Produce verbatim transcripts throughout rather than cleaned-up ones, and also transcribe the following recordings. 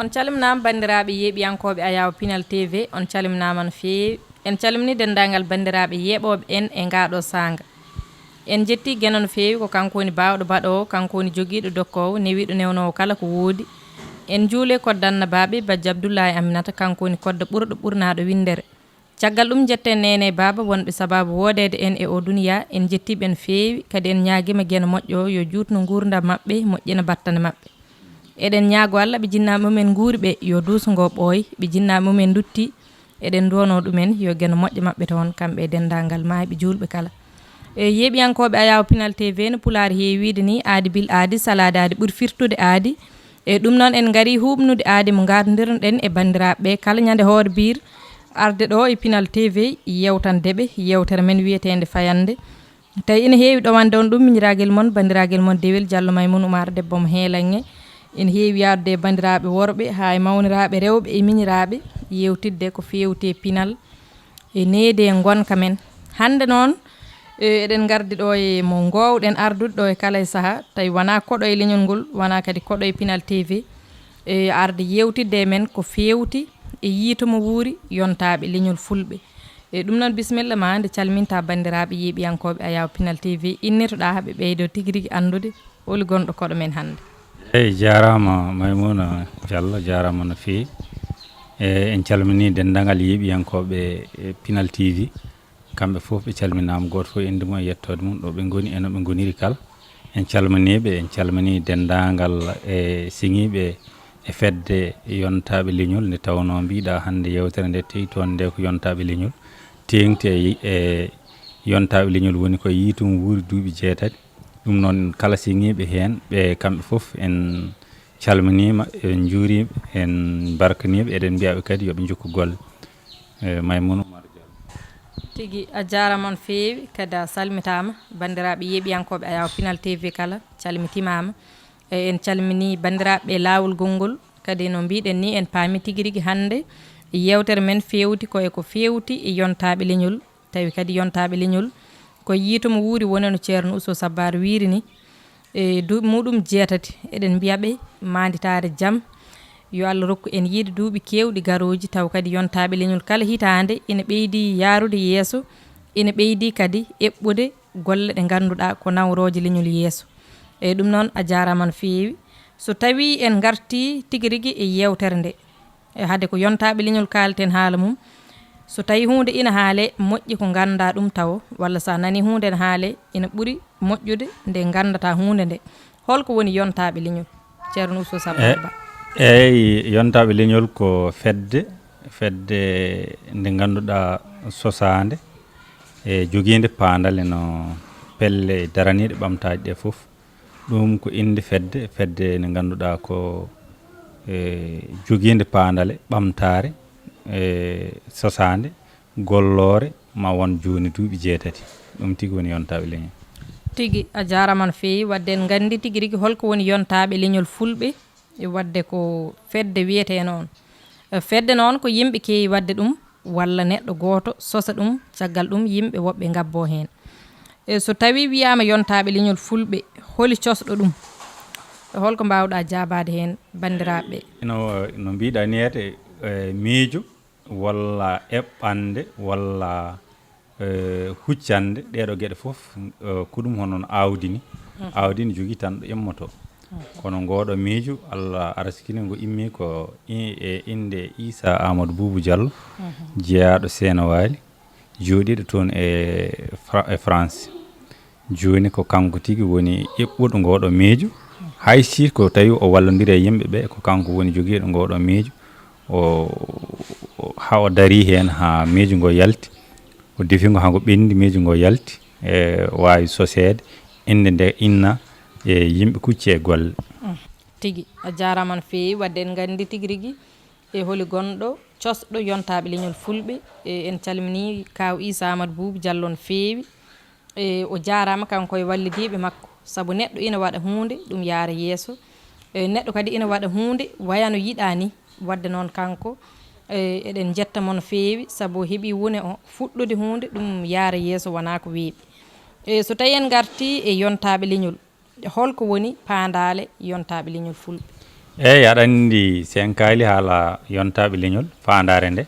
On calminaama, banndiraaɓe yeeɓiyankooɓe Ayaawo Pinal T V, on calminaama no feewi. En calminii denndaangal banndiraaɓe yeeɓooɓe en e ngaa ɗoo saanga. En njettii Geno no feewi, ko kanko woni baawɗo baɗoowo, kanko woni jogiiɗo dokkoowo, newiiɗo newnoowo kala ko woodi. En njuulee kodda annabaaɓe, Bajjo Abdullaahi Aminata, kanko woni kodda ɓurɗo ɓurnaaɗo winndere. Caggal ɗum, njetten neene e baaba wonɓe sabaabu woodeede en e oo duniyaa, en njettii ɓe no feewi, kadi en ñaagiima Geno moƴƴo, yo juutnu nguurndam maɓɓe, moƴƴina battane maɓɓe. Eɗen ñaago Allah, ɓe jinnaaɓe mumen nguuri ɓe, yo duuso ngo ɓooy, ɓe jinnaaɓe mumen ndutti, eɗen nduwanoo ɗumen, yo Geno moƴƴo maɓɓe toon, kamɓe e denndaangal maayɓe juulɓe kala. E yeeɓiyankooɓe Ayaawo Pinal T V, no Pulaar heewi wiide ni, aadi bil aadi, salaade aadi ɓuri firtude aadi. E ɗum noon, en ngarii huuɓnude aadi mo ngaarndirnoɗen e banndiraaɓe ɓe kala ñande hoore biir, arde ɗo e Pinal T V, yewtande ɓe yeewtere men wiyeteende Fayannde. Tawi ina heewi ɗowande on ɗum miñiraagel mon, banndiraagal mon Dewel Jallo Maymuuna Umaar, debbo mo Heelanŋe. Ina heewi yaadude e banndiraaɓe worɓe, haa e mawniraaɓe rewɓe e miñiraaɓe, yeewtidde ko feewti e pinal, e needi e ngonka men. Hannde noon, e, eɗen ngardi ɗo e mo ngoowɗen ardude ɗo e kala e sahaa, tawi wonaa koɗo e leñol ngol, wonaa kadi koɗo e Pinal T V, e arde yeewtidde e men ko feewti e yiito mo wuuri yontaaɓe leñol Fulɓe. E ɗum noon, bisimilla ma, nde calminta banndiraaɓe yeeɓiyankooɓe Ayaawo Pinal T V, innitoɗaa haa ɓe ɓeydo tigi rigi anndude holi gonɗo koɗo men hannde. Eeyi, jaaraama Maymuuna Jallo, jaaraama no feewi. E, en calminii denndaangal yeeɓiyankooɓe, e, Pinal T V. Kamɓe fof ɓe calminaama, gooto fof innde mum e yettoode mum, ɗo ɓe ngoni e no ɓe ngoniri kala. En calminii ɓe, en calminii denndaangal e siŋiiɓe e fedde yontaaɓe leñol, nde tawnoo mbiɗa hannde yeewtere nde tewi toon nde ko yontaaɓe leñol. Teeŋti e, e yontaaɓe leñol woni ko yiitum wuuri duuɓi jeetati. Ɗum noon, kala siŋiiɓe heen, ɓe kamɓe fof en calminiima, en njuuriima, en mbarkaniiɓe, eɗen mbiya ɓe kadi yo ɓe njokku golle. E, Maymuuna Umaar Jallo. Tigi, a jaaraama no feewi, kadi a salmitaama. Banndiraaɓe yeeɓiyankooɓe Ayaawo Pinal T V kala, calmitimaama. E, en calminii banndiraaɓe e laawol gonngol, kadi no mbiɗen ni, en paami tigi rigi hannde yeewtere men feewti ko e ko feewti e yontaaɓe leñol. Tawi kadi yontaaɓe leñol ko yiito mo wuuri woni no Ceerno Uso Sabbaar wiiri ni, e duuɓi muɗum jeetati, eɗen mbiya ɓe maanditaare jam, yo Allah rokku en yiide duuɓi keewɗi garooji, taw kadi yontaaɓe leñol kala hitaande ina ɓeydi yaarude yeeso, ina ɓeydi kadi eɓɓude golle ɗe ngannduɗaa ko nawrooje leñol yeeso. E ɗum noon, a jaaraama no feewi. So tawii en ngartii tigi rigi e yeewtere nde, e hade ko yontaaɓe leñol kaalten haala mum, so tawii huunde ina haalee, moƴƴi ko nganndaa ɗum tawo, walla so a nanii huunde ene haalee, ina ɓuri moƴƴude nde nganndataa huunde nde. Holko woni yontaaɓe leñol? Ceerno Uso Sabbaar Ba. Eeyi, yontaaɓe leñol ko fedde, fedde nde ngannduɗaa sosaande e jogiinde paandale no pelle daraniiɗe ɓamtaaji ɗe fof. Ɗum ko innde fedde, fedde nde ngannduɗaa ko, e, jogiinde paandale ɓamtaare, e, sosaande, golloore, ma won jooni duuɓi jeetati. Ɗum tigi woni yontaaɓe leñol. Tigi, a jaaraama no feewi. Wadde en nganndi tigi rigi holko woni yontaaɓe leñol Fulɓe, e wadde ko fedde wiyetee noon. E, fedde noon ko yimɓe keewi wadde ɗum, walla neɗɗo gooto sosa ɗum, caggal ɗum yimɓe woɓɓe ngabboo heen. E, so tawii wiyaama yontaaɓe leñol Fulɓe, holi cosɗo ɗum? E, holko mbaawɗaa jaabaade heen, banndiraaɓe ɓe? No, no mbiɗa ni, ete, e, miijo walla eɓɓande walla, e, huccande, ɗeeɗo geɗe fof, e, ko ɗum hono no aawdi ni. Mhm. Aawdi ni jogii tan ɗo immoto. Mhm. Kono ngooɗo miijo, Allah arasikini ngo immi ko i-, e innde Issa Amadou Boubou Diallo, mhm, jeyaaɗo Seenawaali, jooɗiiɗo toon e Fra-, e France. Jooni ko kanko tigi woni eɓɓuɗo ngooɗo miijo. Hay si ko tawi o wallondiri e yimɓe ɓe, ko kanko woni jogiiɗo ngooɗo miijo. O, o, haa o darii heen, haa miijo ngo yalti. O defi ngo, haa ngo ɓenndi, miijo ngo yalti. E waawi soseede, innde nde inna e yimɓe kucci e golle. Mm. Tigi, a jaaraama no feewi. Wadde en nganndi tigi rigi e holi gonɗo cosɗo yontaaɓe leñol Fulɓe. E, en calminii Kaaw Issa Amadou Boubou Diallo no feewi. E, o jaaraama kanko e wallidiiɓe makko, sabu neɗɗo ina waɗa huunde, ɗum yaara yeeso. E, neɗɗo kadi ina waɗa huunde, waya no yiɗaa ni. Wadde noon kanko, e, eɗen njetta mo no feewi, sabu o heɓii wune o fuɗɗude huunde, ɗum yaara yeeso, wonaa ko weeɓi. E, so tawii en ngartii e yontaaɓe leñol, holko woni paandaale yontaaɓe leñol Fulɓe? Eeyi, aɗa anndi, si en kaali haala yontaaɓe leñol, faandaare nde,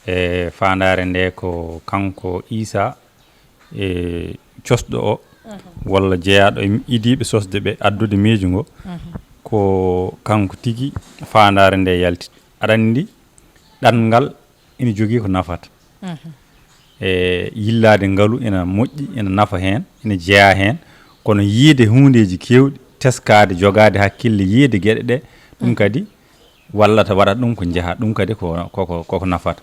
e faandaare nde ko kanko Iisaa, e cosɗo o, walla jeyaaɗo e idiiɓe sosde ɓe, addude miijo ngo, ko kanko tigi faandaare nde yalti. Aɗa anndi, ɗanngal ina jogii ko nafata. E yillaade ngalu ina moƴƴi, ina nafa heen, ina jeyaa heen, kono yiyde huundeeji keewɗi, teskaade, jogaade hakkille, yiyde geɗe ɗe, ɗum kadi wallata, waɗata ɗum ko njaha, ɗum kadi ko, koko, koko nafata.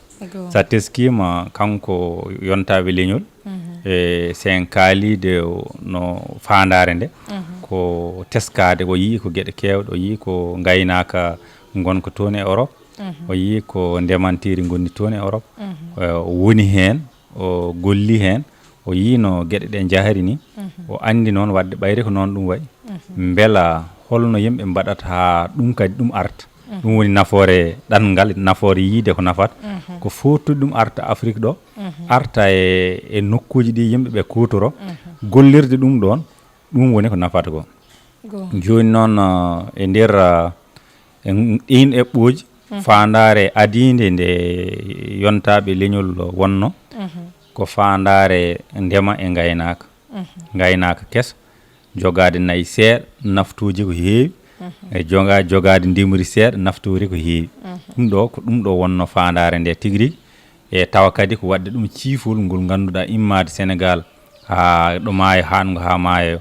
Sa teskiima kanko yontaaɓe leñol, e si en kaaliide o no faandaare nde, ko teskaade, o yii ko geɗe keewɗe, o yii ko ngaynaaka ngonka toon e Europe, o yii ko ndemanteeri ngonndi toon e Europe, e o woni heen, o golli heen, o yii no geɗe ɗe njahri ni, o anndi noon waɗde ɓayri ko noon ɗum wayi. Mbela holno yimɓe mbaɗata haa ɗum kadi ɗum arta? Ɗum woni nafoore ɗanngal, nafoore yiyde ko nafata. Ko footude ɗum arta Afrik ɗo, arta e, e nokkuuji ɗi yimɓe ɓe kuutoro, gollirde ɗum ɗoon, ɗum woni ko nafata ko. Jooni noon, eh, e nder, eh, en, ɗiin eɓɓooji, faandaare adiinde nde yontaaɓe leñol wonno, ko faandaare ndema e ngaynaaka. Ngaynaaka keso, jogaade nayi seeɗa, naftooji ko heewi, e joga-, jogaade ndemri seeɗa, naftoori ko heewi. Ɗum ɗo, ko ɗum ɗo wonno faandaare nde tigi rigi. E tawa kadi ko waɗde ɗum ciifol ngol ngannduɗaa immaade Senegaal haa ɗo maayo haaɗngo haa maayo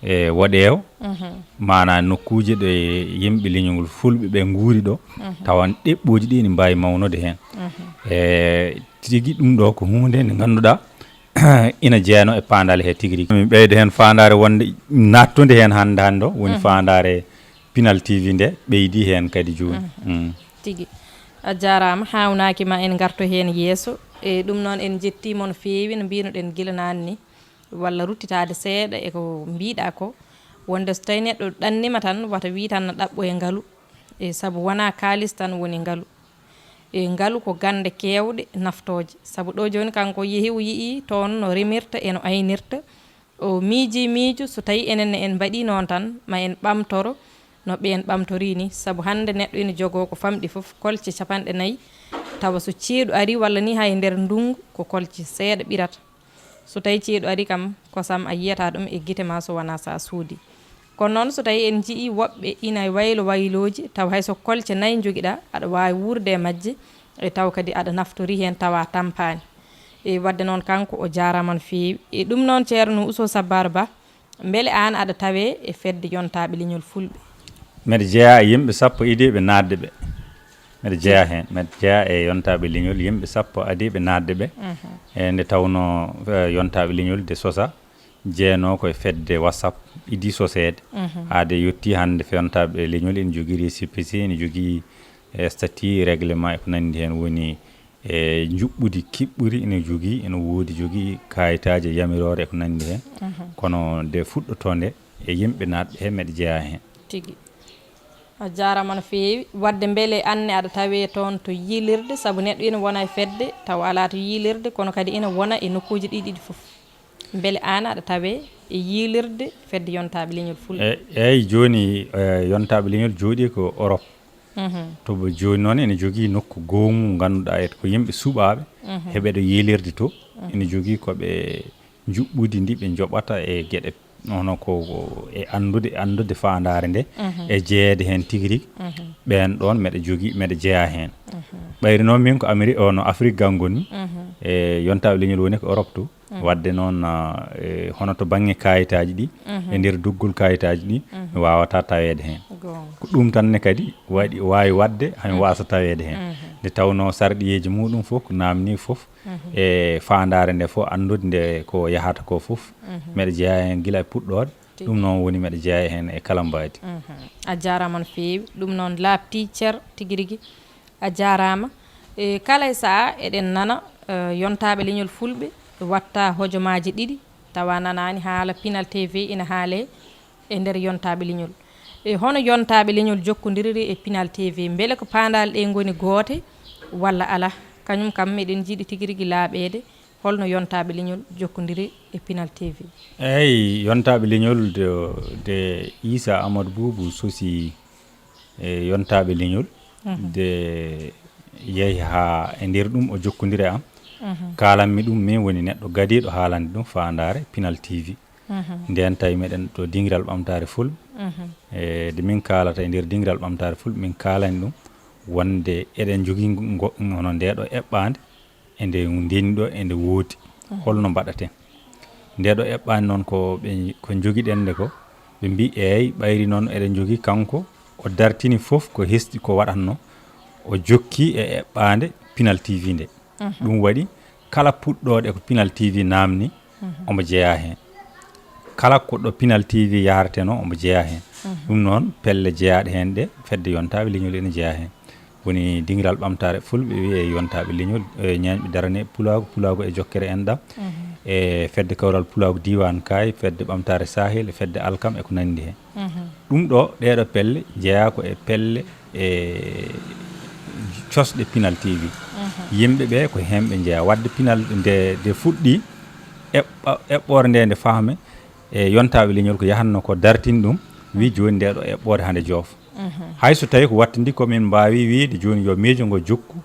e woɗeewo, maanaa nokkuuje ɗe yimɓe leñol fulɓe ɓe nguuri ɗo, tawa eɓɓooji ɗi ene mbaawi mawnude heen. E tigi ɗum ɗo ko huunde nde ngannduɗaa ina jeyanoo e faandaale he tigi rigi. Min ɓeyda heen faandaare wonde naattude heen hannde hannde o, woni faandaare Pinal T V nde ɓeydi heen kadi jooni. Mm. Tigi. A jaaraama, haawnaaki ma en ngarto heen yeeso. E ɗum noon en njettii mo no feewi, no mbiyno-ɗen gila naane ni, walla ruttitaade seeɗa e ko mbiy-ɗaa ko, wonde so tawii neɗɗo ɗannima tan, wata wiy tan na ɗaɓɓo e ngalu, e sabu wonaa kaalis tan woni ngalu. E ngalu ko gannde keewɗe naftooje, sabu ɗo jooni kanko yehi o yiyi toon no remirta e no aynirta, o miijii miijo, so tawii enen ne en mbaɗii noon tan, ma en ɓamtoro no ɓeen ɓamtorii ni, sabu hannde neɗɗo ina jogoo ko famɗi fof, kolce capanɗe nayi, tawa so ceeɗu arii walla ni hay nder ndunngu ko kolce seeɗa ɓirata. So tawii ceeɗu arii kam, kosam a yiyataa ɗum e gite ma so wonaa so a soodii. Kono noon, so tawii en njiyii woɓɓe ina waylo waylooji, tawa hay so kolce nayi njogiɗaa, aɗa waawi wuurde e majje, e tawa kadi aɗa naftorii heen, tawa tampaani. E waɗde noon, kanko o jaaraama no feewi. E ɗum noon, Ceerno Ousou Sabbar Ba, mbele aan aɗa tawee e fedde yontaaɓe leñol fulɓe? Mbeɗa jeyaa e yimɓe sappo idiiɓe naatde ɓe. Mbeɗa jeyaa heen. Mbeɗa jeyaa e yontaaɓe leñol, yimɓe sappo adiiɓe naatde ɓe. E nde tawnoo, eh, yontaaɓe leñol de sosa, jeyanoo ko e fedde WhatsApp, idii soseede. Haa de yettii hannde, yontaaɓe leñol ene jogii récépissé, ene jogii, eh, statut, règlement e ko nanndi heen, woni e njuɓɓudi kiɓɓuri ene jogii, ene woodi jogii kaayitaaji e yamiroore e ko nanndi heen. Kono nde fuɗɗotoo nde, e yimɓe naatɓe heen, mbeɗa jeyaa heen. Tigi. A jaaraama no feewi. Waɗde mbele aan ne aɗa tawee toon to yiilirde, sabu neɗɗo ina wona e fedde, tawa alaa to yiilirde, kono kadi ina wona e nokkuuji ɗi ɗiɗi fof. Mbele aan aɗa tawee e yiilirde fedde yontaaɓe leñol fulɓe? E-, eeyi, jooni, eh, yontaaɓe leñol jooɗii ko Europe. To bo jooni noon ene jogii nokku goomu ngannduɗaa e ko yimɓe suɓaaɓe heɓe ɗo yiilirde to. Ene jogii ko ɓe njuɓɓudi ndi ɓe njoɓata e geɗe hono ko, ko e anndude, anndude faandaare nde, e jeyeede heen tigi rigi. Ɓeen ɗoon mbeɗa jogii, mbeɗa jeyaa heen. Ɓayri noon min ko Amérique, ono Afrique gal ngonmi, e yontaaɓe leñol woni ko Europe to. Waɗde noon, ah, e hono to bannge kaayitaaji ɗi, e nder doggol kaayitaaji ɗi, mi waawataa taweede heen. Goonga. Ko ɗum tan ne kadi waɗi, waawi waɗde hami waasa taweede heen. Nde tawnoo sarɗiyeeji muuɗum fof, ko naamnii fof, e faandaare nde fof, anndude nde ko yahata ko fof. Mbeɗa jeyaa heen gila e puɗɗoode. Tigi. Ɗum noon woni mbeɗa jeyaa heen e kala mbaadi. A jaaraama no feewi. Ɗum noon laaɓtii cer tigi rigi. A jaaraama. E, kala e sahaa eɗen nana, e, yontaaɓe leñol fulɓe watta hojomaaji ɗiɗi, tawa nanaani haala Pinal T V ina haalee e nder yontaaɓe leñol. E, hono yontaaɓe leñol jokkondiriri e Pinal T V? Mbele ko paandaale ɗe ngoni goote walla alaa? Kañum kam meɗen njiɗi tigi rigi laaɓeede, holno yontaaɓe leñol jokkondiri e Pinal T V? Eeyi, yontaaɓe leñol de, de Issa Amadou Boubou sosi e yontaaɓe leñol, nde yehi haa e nder ɗum o jokkondiri e am. Kaalanmi ɗum, min woni neɗɗo gadiiɗo haalande ɗum faandaare Pinal T V. Ndeen tawi meɗen to dingiral ɓamtaare fulɓe. E nde min kaalata e nder dingiral ɓamtaare fulɓe, min kaalani ɗum wonde eɗen njogii ngo, hono nde ɗo eɓɓaande, e nde ndeni ɗo, e nde woodi. Holno mbaɗaten? Nde ɗo eɓɓaande noon ko ɓe, ko njogiɗen nde ko, ɓe mbi, "Eey, ɓayri noon eɗen njogii." Kanko o dartini fof ko hesɗi ko waɗatno, o jokki e eɓɓaande Pinal T V nde. Ɗum waɗi kala puɗɗooɗe ko Pinal T V naamni, omo jeyaa heen. Kala ko ɗo Pinal T V yahareteno, omo jeyaa heen. Ɗum noon, pelle jeyaaɗe heen ɗe, fedde yontaaɓe leñol ene jeyaa heen. Woni dingiral ɓamtaare fulɓe, wiyee yontaaɓe leñol, e ñaañɓe darane pulaagu, pulaagu e jokkere enɗam, e fedde kawral pulaagu diiwaan Kaay, fedde ɓamtaare Sahel, e fedde Alkam, e ko nanndi heen. Ɗum ɗo, ɗeeɗo pelle jeyaa ko e pelle e cosɗe Pinal T V. Yimɓe ɓe ko heen ɓe njeyaa. Waɗde Pinal nde, nde fuɗɗi, eɓɓa-, eɓɓoore nde, nde fahme, e yontaaɓe leñol ko yahatno ko dartini ɗum, wi jooni nde ɗo eɓɓoore hande joof. Hay so tawi ko wattindi ko min mbaawi wiide jooni yo miijo ngo jokku,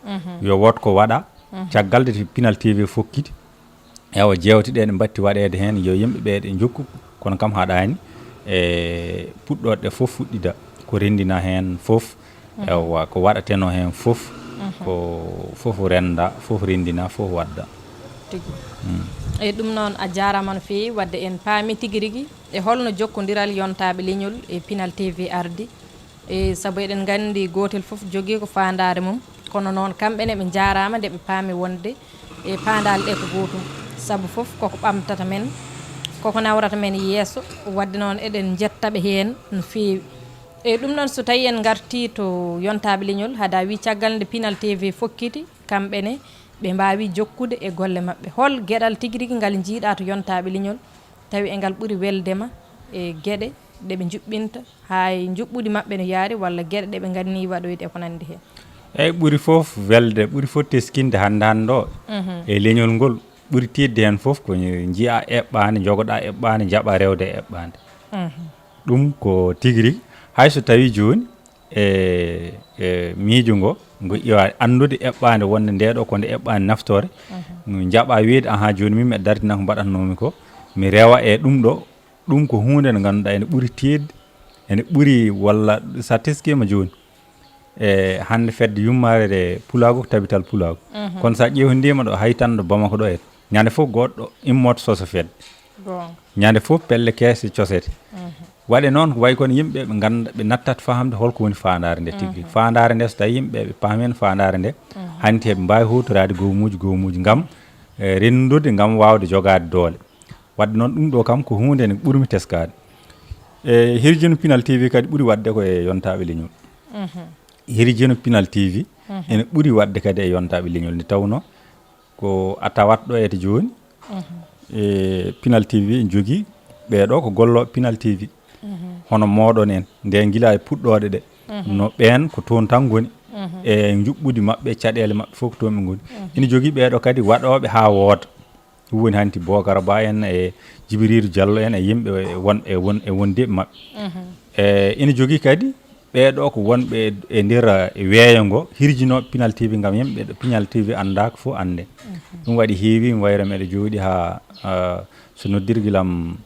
yo wood ko waɗa, caggal de Pinal T V fokkiti, ewa, jeewte ɗe ne mbatti waɗeede heen, yo yimɓe ɓe ɗe njokku, kono kam haɗaani e puɗɗoɗe ɗe fof fuɗɗida, ko renndina heen fof, ewa, ko waɗateno heen fof, ko fof rennda, fof renndina, fof wadda. Tigi. E ɗum noon, a jaaraama no feewi, wadde en paami tigi rigi e holno jokkondiral yontaaɓe leñol e Pinal T V ardi. E sabu eɗen nganndi gootel fof jogii ko faandaare mum, kono noon kamɓe ne ɓe njaaraama nde ɓe paami wonde e paandaale ɗe ko gootum, sabu fof koko ɓamtata men, koko nawrata men yeeso, wadde noon eɗen njetta ɓe heen no feewi. E ɗum noon, so tawi en ngartii to yontaaɓe leñol, hada wi caggal nde Pinal T V fokkiti, kamɓe ne ɓe mbaawi jokkude e golle maɓɓe. Hol geɗal tigi rigi ngal njiiɗa to yontaaɓe leñol, tawi engal ɓuri weldema e geɗe ɗe ɓe njuɓɓinta, haa e njuɓɓudi maɓɓe no yaari, walla geɗe ɗe ɓe nganni waɗoyde e ko nanndi heen? Eyi, ɓuri fof welde, ɓuri fof teskinde hannde hannde o, e leñol ngol, ɓuri tiiɗde heen fof ko njiya eɓɓaande, njogoɗa eɓɓaande, njaɓa rewde e eɓɓaande. Ɗum ko tigi rigi, hay so tawi jooni e, e miijo ngo, ngo iwa anndude eɓɓaande wonde nde ɗo ko nde eɓɓaande naftoore, njaɓa wiide, "Ahaa, jooni min mbeɗa dartina ko mbaɗatnoomi ko, mi rewa e ɗum ɗo." Ɗum ko huunde nde ngannduɗaa ene ɓuri tiiɗde, ene ɓuri, walla so a teskiima jooni, e hannde fedde yummaare pulaagu ko tabital pulaagu. Kono so a ƴeewindiima ɗo, hay tan ɗo Bamako ɗo, en ñande fof goɗɗo immoto soso fedde. Goonga. Ñande fof pelle keese cosete. Waɗe noon ko wayi kono yimɓe ɓe ngannda, ɓe nattat fahamde holko woni faandaare nde tigi. Faandaare nde, so tawi yimɓe ɓe paami heen faandaare nde, hanti heɓe mbaawi huutoraade goomuuji, goomuuji ngam, e, renndude, ngam waawde jogaade doole. Wadde noon ɗum ɗo kam ko huunde nde ɓurmi teskaade. E, hirjino Pinal T V kadi ɓuri waɗde ko e yontaaɓe leñol. Hirjino Pinal T V ene ɓuri waɗde kadi e yontaaɓe leñol, nde tawnoo ko a tawat ɗo ete jooni, e, Pinal T V ene jogii ɓee ɗo ko gollooɓe Pinal T V. Hono mooɗon en, nde gila e puɗɗooɗe ɗe, no ɓeen ko toon tan ngoni. E njuɓɓudi maɓɓe, caɗeele maɓɓe fof ko toon ɓe ngoni. Ene jogii ɓee ɗo kadi waɗooɓe haa wooda. Ɗum woni hanti Bookara Ba en e Jibiriiru Jallo en e yimɓe e won, e won, e wondiiɓe maɓɓe. E ina jogii kadi ɓee ɗo ko wonɓe e nder weeyo ngo, hirjinooɓe Pinal T V, ngam yimɓe ɗo Pinal T V anndaa ko fof annde. Ɗum waɗi heewi, mi wayra meɗa jooɗi haa, ah, so noddirgel am,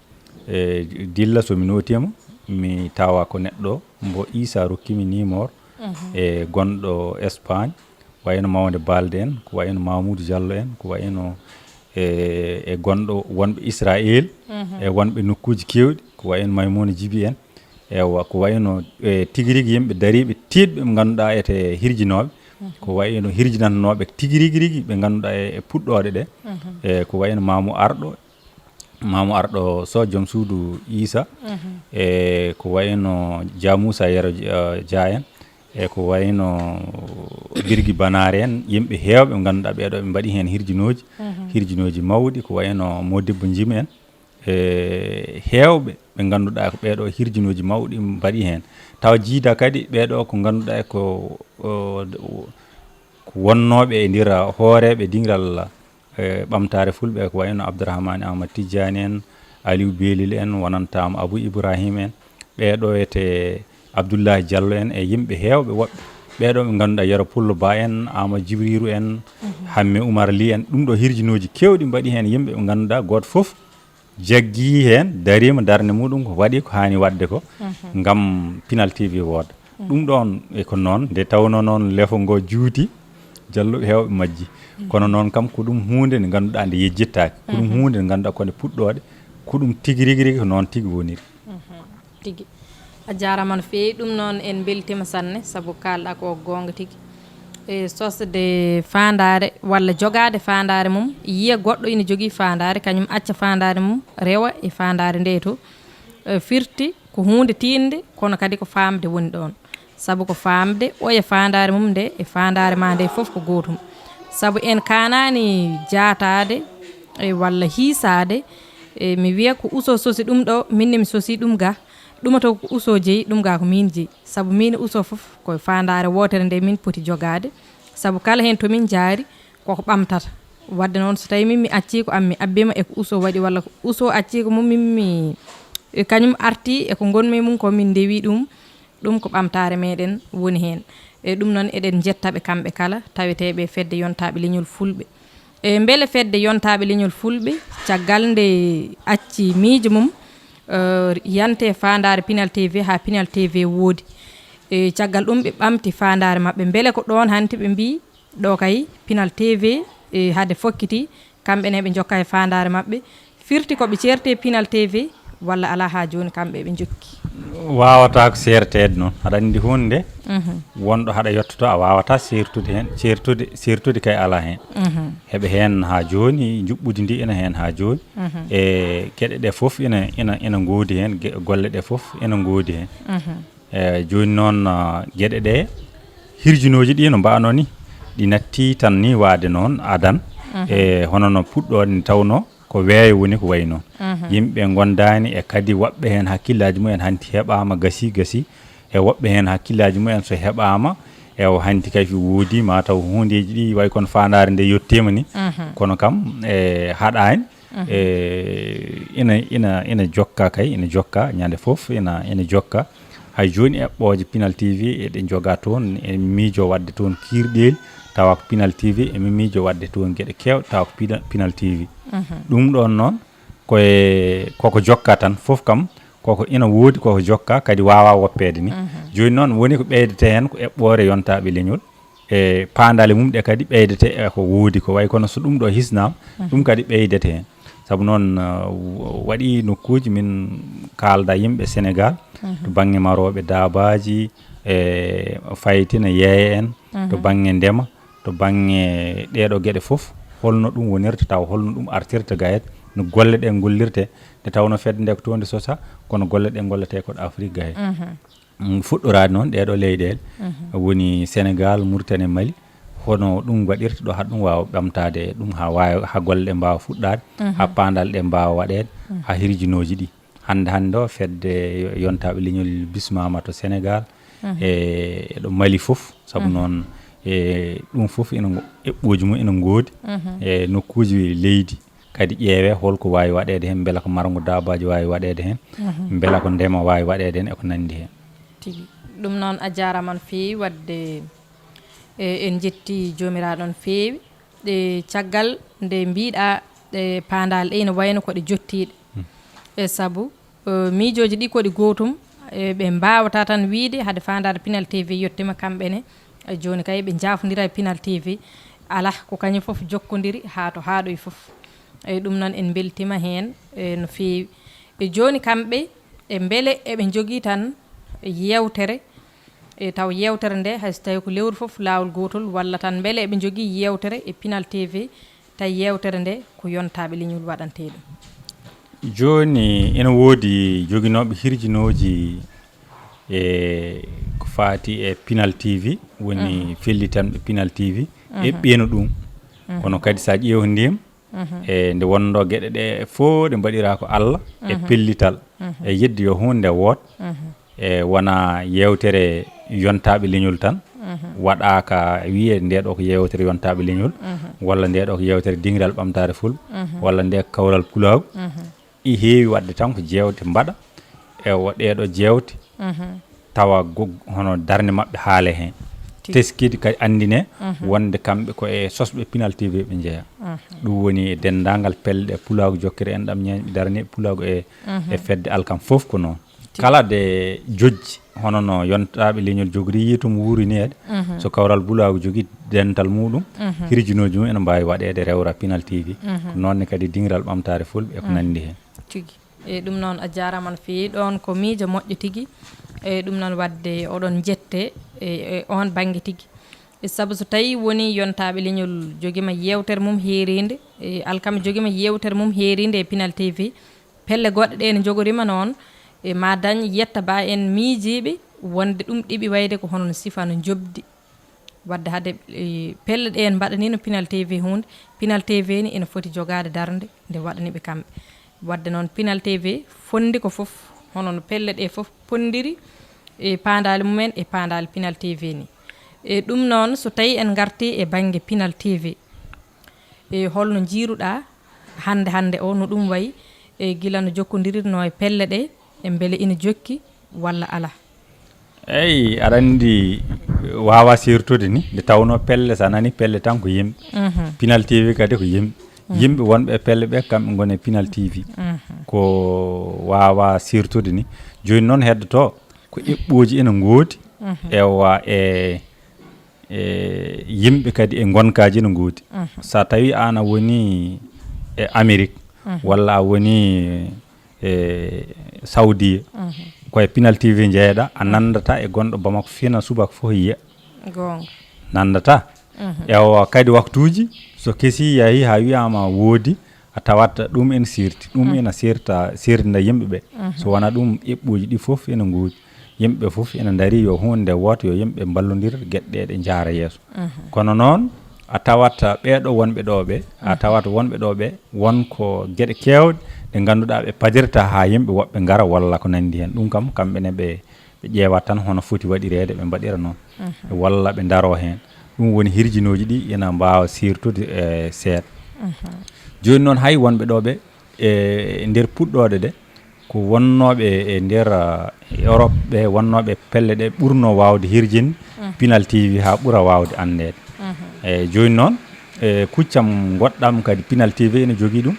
e dilla so mi nootiima, mi tawa ko neɗɗo mbo Isa rokkimi numéro, e gonɗo Espagne, ko wayno Mawnde Balde en, ko wayno Mamoudou Diallo en, ko wayno e, e gonɗo wonɓe Israël, e wonɓe nokkuuji keewɗi, ko wayno Maymouna Djiby en, ewa, ko wayno, e, tigi rigi yimɓe dariiɓe tiiɗɓe ɓe ngannduɗaa ete hirjinooɓe, ko wayno hirjinannooɓe tigi rigi rigi ɓe ngannduɗaa e, e puɗɗooɗe ɗe, e, ko wayno Mamou Arɗo, Mamou Arɗo Sow, joom suudu Isa, e ko wayno Dia Moussa Yero, eh, Dia en, e ko wayno Birgi Banaare en, yimɓe heewɓe ɓe ngannduɗaa ɓee ɗo ɓe mbaɗi heen hirjinooji, hirjinooji mawɗi, ko wayno Modibbo Jim en, e heewɓe ɓe ngannduɗaa ko ɓee ɗo hirjinooji mawɗi mbaɗi heen. Tawa jiida kadi ɓee ɗo ko ngannduɗaa ko, o, ko wonnooɓe e nder hooreeɓe dingiral, e, ɓamtaare fulɓe, ko wayno Abdourahmane Amadou Tidiane en, Aliou Belil en, wonantaama Abou Ibrahim en, ɓee ɗo ete Abdoulahi Diallo en e yimɓe heewɓe woɓɓe. Ɓeeɗo ɓe ngannduɗaa, Yero Pullo Ba en, Ama Jibriiru en, Hamme Oumar Ly en, ɗum ɗo hirjinooji keewɗi mbaɗi heen yimɓe ɓe ngannduɗaa gooto fof jaggii heen, dariima darnde muɗum, ko waɗi ko haani waɗde ko, ngam Pinal T V wooda. Ɗum ɗoon e ko noon, nde tawnoo noon lefo ngo juuti, Jalluɓe heewɓe majji. Kono noon kam, ko ɗum huunde nde ngannduɗaa nde yejjittaake. Ko ɗum huunde nde ngannduɗaa ko nde puɗɗooɗe, ko ɗum tigi rigi rigi ko noon tigi woniri. Tigi. A jaaraama no feewi. Ɗum noon en mbeltiima sanne, sabu kaalɗaa ko goonga tigi. E sosde faandaare walla jogaade faandaare mum, yiya goɗɗo ina jogii faandaare, kañum acca faandaare mum, rewa e faandaare nde to. E firti ko huunde tiiɗnde, kono kadi ko faamde woni ɗoon. Sabu ko faamde, oya faandaare mum nde e faandaare maa nde fof ko gootum. Sabu en kaanaani jaataade, e walla hiisaade, e mi wiya ko Uso sosi ɗum ɗo, min ne mi sosi ɗum ga. Ɗuma to ko Uso jeyi, ɗum ga ko min jeyi. Sabu min e Uso fof ko faandaare wootere nde min poti jogaade. Sabu kala heen to min njaari, koko ɓamtata. Wadde noon, so tawi min mi accii ko am, mi abbiima e ko Uso waɗi, walla ko Uso accii ko mum, min mi, e kañum arti e ko ngonmi e mum ko, min ndewi ɗum, ɗum ko ɓamtaare meɗen woni heen. E ɗum noon, eɗen njetta ɓe kamɓe kala, taweteeɓe e fedde yontaaɓe leñol Fulɓe. E mbele fedde yontaaɓe leñol Fulɓe, caggal nde acci miijo mum, eh, yante faandaare Pinal T V haa Pinal T V woodi. E caggal ɗum, ɓe ɓamti faandaare maɓɓe. Mbele ko ɗoon hanti ɓe mbii, ɗo kay Pinal T V, e, hade fokkiti, kamɓe ne ɓe njokka e faandaare maɓɓe. Firti ko ɓe ceerte Pinal T V, walla alaa haa jooni kamɓe ɓe njokki? Waawata ko seerteede noon. Aɗa anndi huunde, wonɗo haɗa yottoto, a waawata seertude heen, seertude, seertude kay alaa heen. Heɓe heen haa jooni, njuɓɓudi ndi ina heen haa jooni. E geɗe ɗe fof ina, ina, ina ngoodi heen, ge-, golle ɗe fof ina ngoodi heen. E jooni noon, ah, geɗe ɗe, hirjinooji ɗi no mbaano ni, ɗi natti tan ni waade noon adan. E hono no puɗɗoon ni, tawnoo ko weeyo woni ko wayi noon. Yimɓe ngondaani e kadi woɓɓe heen hakkillaaji mumen hanti heɓaama gasi gasi. E woɓɓe heen hakkillaaji mumen so heɓaama, e o hanti kay fi woodi ma taw huundeeji ɗi wayi kono faandaare nde yettiima ni. Kono kam, e haɗaani. E ina, ina, ina jokka kay, ina jokka ñande fof, ina, ina jokka. Hay jooni eɓɓooje Pinal T V eɗe njoga toon, e miijo waɗde toon kiirɗeeli, tawa ko Pinal T V, emi miijo waɗde toon geɗe keewɗe, tawa ko Pina-, Pinal T V. Ɗum ɗoon noon, koye, koko jokka tan, fof kam, koko ina woodi, koko jokka, kadi waawa woppeede ni. Jooni noon, woni ko ɓeydete heen ko eɓɓoore yontaaɓe leñol. E paandale mum ɗe kadi ɓeydete e ko woodi ko, wayi kono so ɗum ɗo hisnaama, ɗum kadi ɓeydete heen. Sabu noon, uh, waɗi nokkuuji min kaalda yimɓe Senegaal, to bannge marooɓe daabaaji, e fayitina yeeya en, to bannge ndema, to bannge ɗeeɗo geɗe fof, holno ɗum wonirta taw, holno ɗum artirta gayet, no golle ɗe ngollirte, nde tawno fedde nde ko toon nde sosa, kono golle ɗe ngolletee ko ɗo Afrik gayet. Mm, fuɗɗoraade noon ɗeeɗo leyɗeele, woni Senegaal, Muritani, Mali, hono ɗum waɗirta ɗo, haa ɗum waawa ɓamtaade ɗum, haa waawa, haa golle ɗe mbaawa fuɗɗaade, haa paandal ɗe mbaawa waɗeede, haa hirjinooji ɗi. Hannde, hannde o, fedde yo-, yontaaɓe leñol bismaama to Senegaal, e, e ɗo Mali fof, sabu noon, e, ɗum fof ina ngo-, eɓɓooji mum ina ngoodi, e nokkuuji leydi. Kadi ƴeewee holko waawi waɗeede heen, mbela ko marngo daabaaji waawi waɗeede heen, mbela ko ndema waawi waɗeede heen, e ko nanndi heen. Tigi. Ɗum noon, a jaaraama no feewi waɗde, e, en njetti Joomiraaɗo no feewi. E caggal nde mbiɗa, ɗe paandaale ɗe ina wayno ko ɗe jottiiɗe. E sabu, e, miijooji ɗi ko ɗi gootum, e, ɓe mbaawata tan wiyde hade faandaare Pinal T V yettiima kamɓe ne. E jooni kay ɓe njaafondira e Pinal T V. Alaa, ko kañum fof jokkondiri haa to haaɗoyi fof. E ɗum noon en mbeltiima heen, e, no feewi. E jooni kamɓe, e mbele eɓe njogii tan yeewtere, e taw yeewtere nde hay so tawii ko lewru fof laawol gootol, walla tan mbele eɓe njogii yeewtere e Pinal T V, tawi yeewtere nde ko yontaaɓe leñol waɗantee ɗum? Jooni ina woodi joginooɓe hirjinooji e ko faati e Pinal T V, woni fellitanɓe Pinal T V, eɓɓeeno ɗum. Kono kadi so a ƴeewndiima, e nde wonno geɗe ɗe fof ɗe mbaɗiraa ko Allah e pellital, e yeddi yo huunde nde woot, e wona yeewtere yontaaɓe leñol tan, waɗaaka wiyee nde ɗo ko yeewtere yontaaɓe leñol, walla nde ɗo ko yeewtere dingiral ɓamtaare Fulɓe, walla nde ko kawral pulaagu. Ɗi heewi waɗde tan ko jeewte mbaɗa, e o ɗee ɗo jeewte, tawa gog hono darnde maɓɓe haale heen. Teskii kadi anndinee wonde kamɓe ko e sosɓe Pinal T V ɓe njeyaa. Ɗum woni e denndaangal pelle ɗe Pulaagu Jokkere Enɗam Ñeeñɓe Darnii Pulaagu e e fedde Alkam fof ko noon. Kala ɗe jojji, hono no yontaaɓe leñol jogori yiitum wuurineede, so Kawral Pulaagu jogii dental muɗum, hirjinooji mum ene mbaawi waɗeede rewra Pinal T V. Ko noon ne kadi Diŋiral Ɓamtaare Fulɓe e ko nanndi heen. Tigi. E ɗum noon a jaaraama no feewi. Ɗoon ko miijo moƴƴo tigi. E ɗum noon waɗde oɗon njette e, e oon bannge tigi. E sabu so tawii woni yontaaɓe leñol jogiima yeewtere mum heeriinde, e alkama jogiima yeewtere mum heeriinde e Pinal T V, pelle goɗɗe ɗe ne njogoriima noon, e ma dañ yetta ba en miijiiɓe wonde ɗum ɗiɓi wayde ko hono no sifa no njoɓdi. Waɗde hade, e, pelle ɗe en mbaɗaniino Pinal T V huunde, Pinal T V ne ene foti jogaade darnde nde waɗani ɓe kamɓe. Waɗde noon Pinal T V fonndi ko fof, hono no pelle ɗe fof ponndiri e paandaale mumen e paandaale Pinal T V ni. E ɗum noon so tawii en ngartii e bannge Pinal T V, e holno njiiruɗaa hannde hannde o no ɗum wayi, e gila no jokkondirirnoo e pelle ɗe, e mbele ina jokki walla alaa? Eyi, aɗa anndi waawaa seertude ni, nde tawnoo pelle, so a nanii pelle tan ko yimɓe. Pinal T V kadi ko yimɓe. Yimɓe wonɓe e pelle ɓe, kamɓe ngoni e Pinal T V. Ko waawaa seertude ni. Jooni noon heddotoo ko eɓɓooji ene ngoodi, ewa e, e yimɓe kadi e ngonkaaji ene ngoodi. So a tawii aan a woni e Amerik, walla a woni e Saudi, ko e Pinal T V njeyeɗaa, a nanndataa e gonɗo Bamako fina subaka fof yiya. Goonga. Nanndataa. Ewa kadi waktuuji, so kesii yahii haa wiyaama woodi, a tawat ɗum ene seerti. Ɗum ene seerta, seerdina yimɓe ɓe. So wonaa ɗum, eɓɓooji ɗi fof ene ngoodi. Yimɓe ɓe fof ene ndarii yo huunde nde wooto, yo yimɓe mballondir geɗe ɗe, ɗe njaara yeeso. Kono noon, a tawat ɓeeɗo wonɓe ɗo ɓe, a tawat wonɓe ɗo ɓe, won ko geɗe keewɗe ɗe ngannduɗaa ɓe padirta haa yimɓe woɓɓe ngara walla ko nanndi heen. Ɗum kam, kamɓe ne ɓe, ɓe ƴeewat tan hono foti waɗireede, ɓe mbaɗira noon. Walla ɓe ndaroo heen. Ɗum woni hirjinooji ɗi ina mbaawa seertude, e, seeɗa. Jooni noon, hay wonɓe ɗo ɓe, e nder puɗɗooɗe ɗe, ko wonnooɓe e nder, ah, Europe ɓe, wonnooɓe pelle ɗe ɓurnoo waawde hirjinde Pinal T V haa ɓura waawde anndeede. Eyi, jooni noon, e kuccam goɗɗam kadi Pinal T V ene jogii ɗum,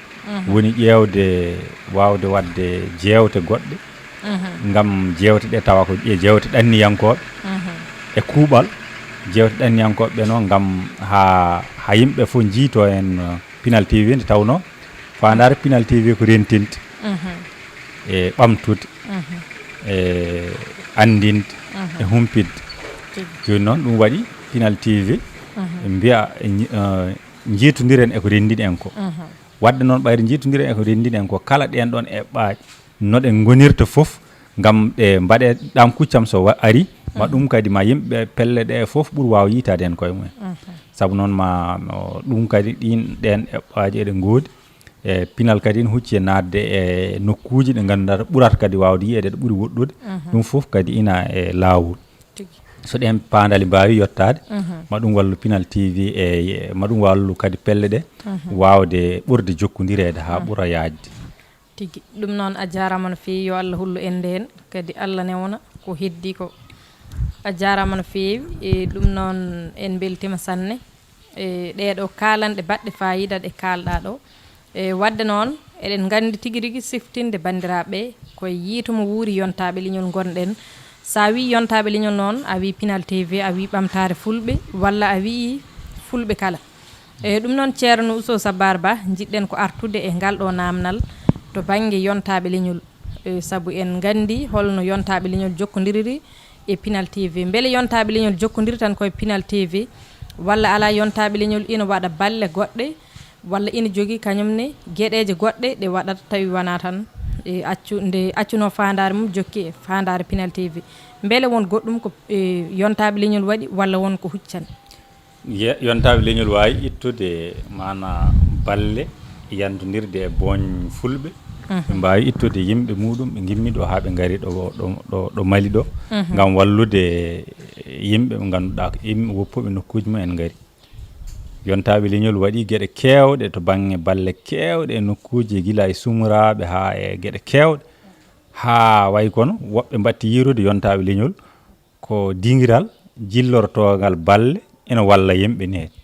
woni ƴeewde, waawde waɗde jeewte goɗɗe, ngam jeewte ɗe tawa ko e jeewte ɗanniyankooɓe e kuuɓal, jeewte ɗanniyankooɓe ɓe noon, ngam haa, haa yimɓe fof njiitoo heen, uh, Pinal T V nde tawnoo faandaare Pinal T V ko rentinde, e ɓamtude, e anndinde, e humpitde. Tigi. Jooni noon ɗum waɗi Pinal T V mbiya, eh, nji-, eh, njiitondiren e ko renndini en ko. Waɗde noon ɓayri njiitondiren e ko renndini en ko, kala ɗeen ɗoon eɓɓaaji no ɗe ngonirta fof, ngam ɗe mbaɗee ɗam kuccam so wa-, ari, ma ɗum kadi ma yimɓe pelle ɗe fof ɓur waaw yiitaade heen koye mumen. Sabu noon ma, no ɗum kadi ɗiin ɗeen eɓɓaaji eɗe ngoodi. E Pinal kadi ene hucci e naatde e nokkuuji ɗe ngannduɗaa ɓurata kadi waawde yiyeede ɗe ɓuri woɗɗude. Ɗum fof kadi ina e laawol. Tigi. So ɗeen paandali mbaawi yottaade, ma ɗum wallu Pinal T V e, e ma ɗum wallu kadi pelle ɗe waawde ɓurde jokkondireede haa ɓura yaajde. Tigi. Ɗum noon a jaaraama no feewi, yo Allah hullu en ndeen, kadi Allah newna ko heddii ko. A jaaraama no feewi, e ɗum noon en mbeltiima sanne. E ɗee ɗoo kaalanɗe baɗɗe faayiida ɗe kaalɗaa ɗoo. E waɗde noon, eɗen nganndi tigi rigi siftinde banndiraaɓe ɓe ko e yiito mo wuuri yontaaɓe leñol ngonɗen. So a wii yontaaɓe leñol noon, a wii Pinal T V, a wii Ɓamtaare Fulɓe, walla a wii Fulɓe kala. E ɗum noon, Ceerno Ousseyn Sabar Ba, njiɗɗen ko artude e ngal ɗoo naamnal to bannge yontaaɓe leñol. E sabu en nganndi holno yontaaɓe leñol jokkondiriri e Pinal T V. Mbele yontaaɓe leñol jokkondirta tan koye Pinal T V, walla alaa, yontaaɓe leñol ina waɗa balle goɗɗe, walla ina jogii kañum ne geɗeeje goɗɗe ɗe waɗata tawi wonaa tan, e, accu, nde accunoo faandaare mum jokki e faandaare Pinal T V? Mbele won goɗɗum ko, e, yontaaɓe leñol waɗi, walla won ko huccani? Ye-, yontaaɓe leñol waawi ittude, maanaa, balle yantondirde e booñ Fulɓe. Ɓe mbaawi ittude yimɓe muɗum, ɓe ngimmi ɗo haa ɓe ngari ɗo, ɗo, ɗo, ɗo Mali ɗo, ngam wallude yimɓe ɓe ngannduɗaa ko yimɓe woppuɓe nokkuuji mumen ngari. Yontaaɓe leñol waɗi geɗe keewɗe to bannge balle keewɗe e nokkuuji, gila e sumoraaɓe haa e geɗe keewɗe. Haa wayi kono woɓɓe mbatti yiirude yontaaɓe leñol, Ko dingiral jillortoongal balle ina walla yimɓe neeɗi.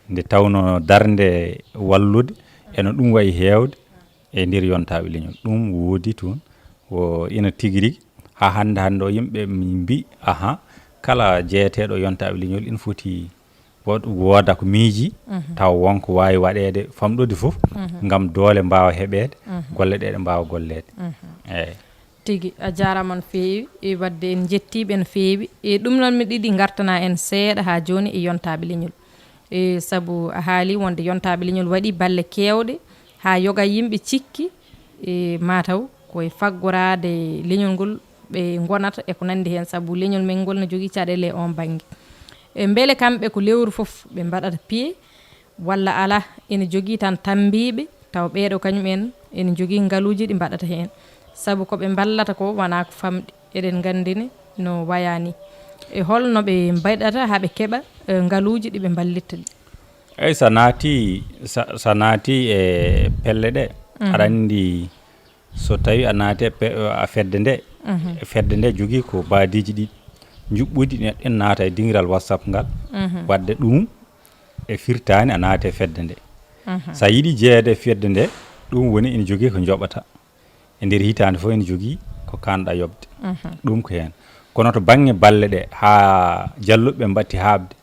Nde tawnoo darnde wallude eno ɗum wayi heewde e nder yontaaɓe leñol. Ɗum woodi toon, o ina tigi rigi. Haa hannde, hannde o yimɓe mbii, aha, kala jeyeteeɗo yontaaɓe leñol ina foti wo-, wooda ko miiji, tawa won ko waawi waɗeede famɗude fof, ngam doole mbaawa heɓeede, golle ɗe ɗe mbaawa golleede. Eeyi. Tigi, a jaaraama no feewi, e waɗde en njettii ɓe no feewi. E ɗum noon, miɗo yiɗi ngartana en seeɗa haa jooni e yontaaɓe leñol. E sabu a haali wonde yontaaɓe leñol waɗi balle keewɗe, haa yoga yimɓe cikki, e mataw ko e faggoraade leñol ngol ɓe ngonata e ko nanndi heen, sabu leñol men ngol no jogii caɗeele e oon bannge. E mbele kamɓe ko lewru fof ɓe mbaɗata piye, walla alaa, ene jogii tan tammbiiɓe, taw ɓeeɗo kañum en ene jogii ngaluuji ɗi mbaɗata heen, sabu ko ɓe mballata ko wonaa ko famɗi, eɗen nganndi ne no wayaa ni. E holno ɓe mbaɗata haa ɓe keɓa, eh, ngaluuji ɗi ɓe mballitta ɗi? Eyi, so a naati, so, so a naati e pelle ɗe, aɗa anndi, so tawi a naati e pe-, a fedde nde, fedde nde jogii ko baadiiji ɗiɗi njuɓɓudi, neɗɗo ene naata e dingiral WhatsApp ngal, waɗde ɗum e firtaani a naati e fedde nde. So a yiɗi jeyeede e fedde nde, ɗum woni ene jogii ko njoɓata. E nder hitaande fof ene jogii ko kaanɗa yoɓde. Ɗum ko heen. Kono to bannge balle ɗe, haa jalluɓe ɓe mbatti haaɓde,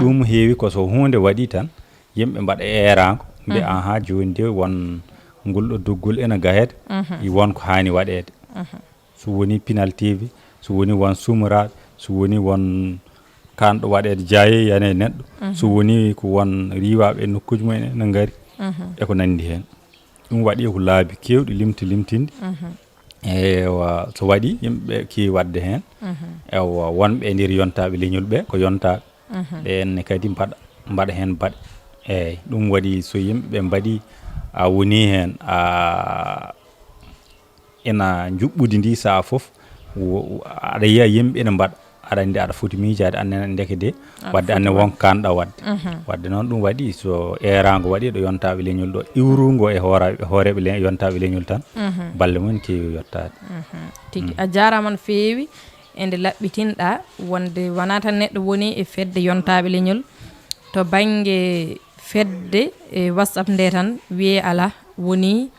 ɗum heewi ko so huunde waɗi tan, yimɓe mbaɗa eeraango, mbiya, aha, jooni de won ngol ɗo doggol ene gaheede, won ko haani waɗeede. So woni pinal T V, so woni won sumoraaɓe, so woni won kaanɗo waɗeede jaayeeyana e neɗɗo, so woni ko won riiwaaɓe e nokkuuji mumen ene ngari, e ko nanndi heen. Ɗum waɗi ko laabi keewɗi limti limtinde. Ewa, so waɗi yimɓe keewi waɗde heen. Ewa, wonɓe e nder yontaaɓe leñol ɓe, ko yontaaɓe. Ɓeen ne kadi mbaɗa, mbaɗa heen baɗe. Eeyi, ɗum waɗi so yimɓe ɓe mbaɗi, a woni heen, a ina njuɓɓudi ndi sahaa fof, wo-, aɗa yiya yimɓe ene mbaɗa, aɗa anndi aɗa foti miijaade, anne ndeke de, waɗde anne won kaanɗa waɗde. Waɗde noon ɗum waɗi so eeraango waɗi ɗo yontaaɓe leñol ɗo, iwrungo e hoora-, hooreeɓe le-, yontaaɓe leñol tan, balle mum keewi yottaade. Tigi, a jaaraama no feewi e nde laɓɓitinɗa wonde wonaa tan neɗɗo woni e fedde yontaaɓe leñol, to bannge fedde e WhatsApp nde tan wiyee alaa woni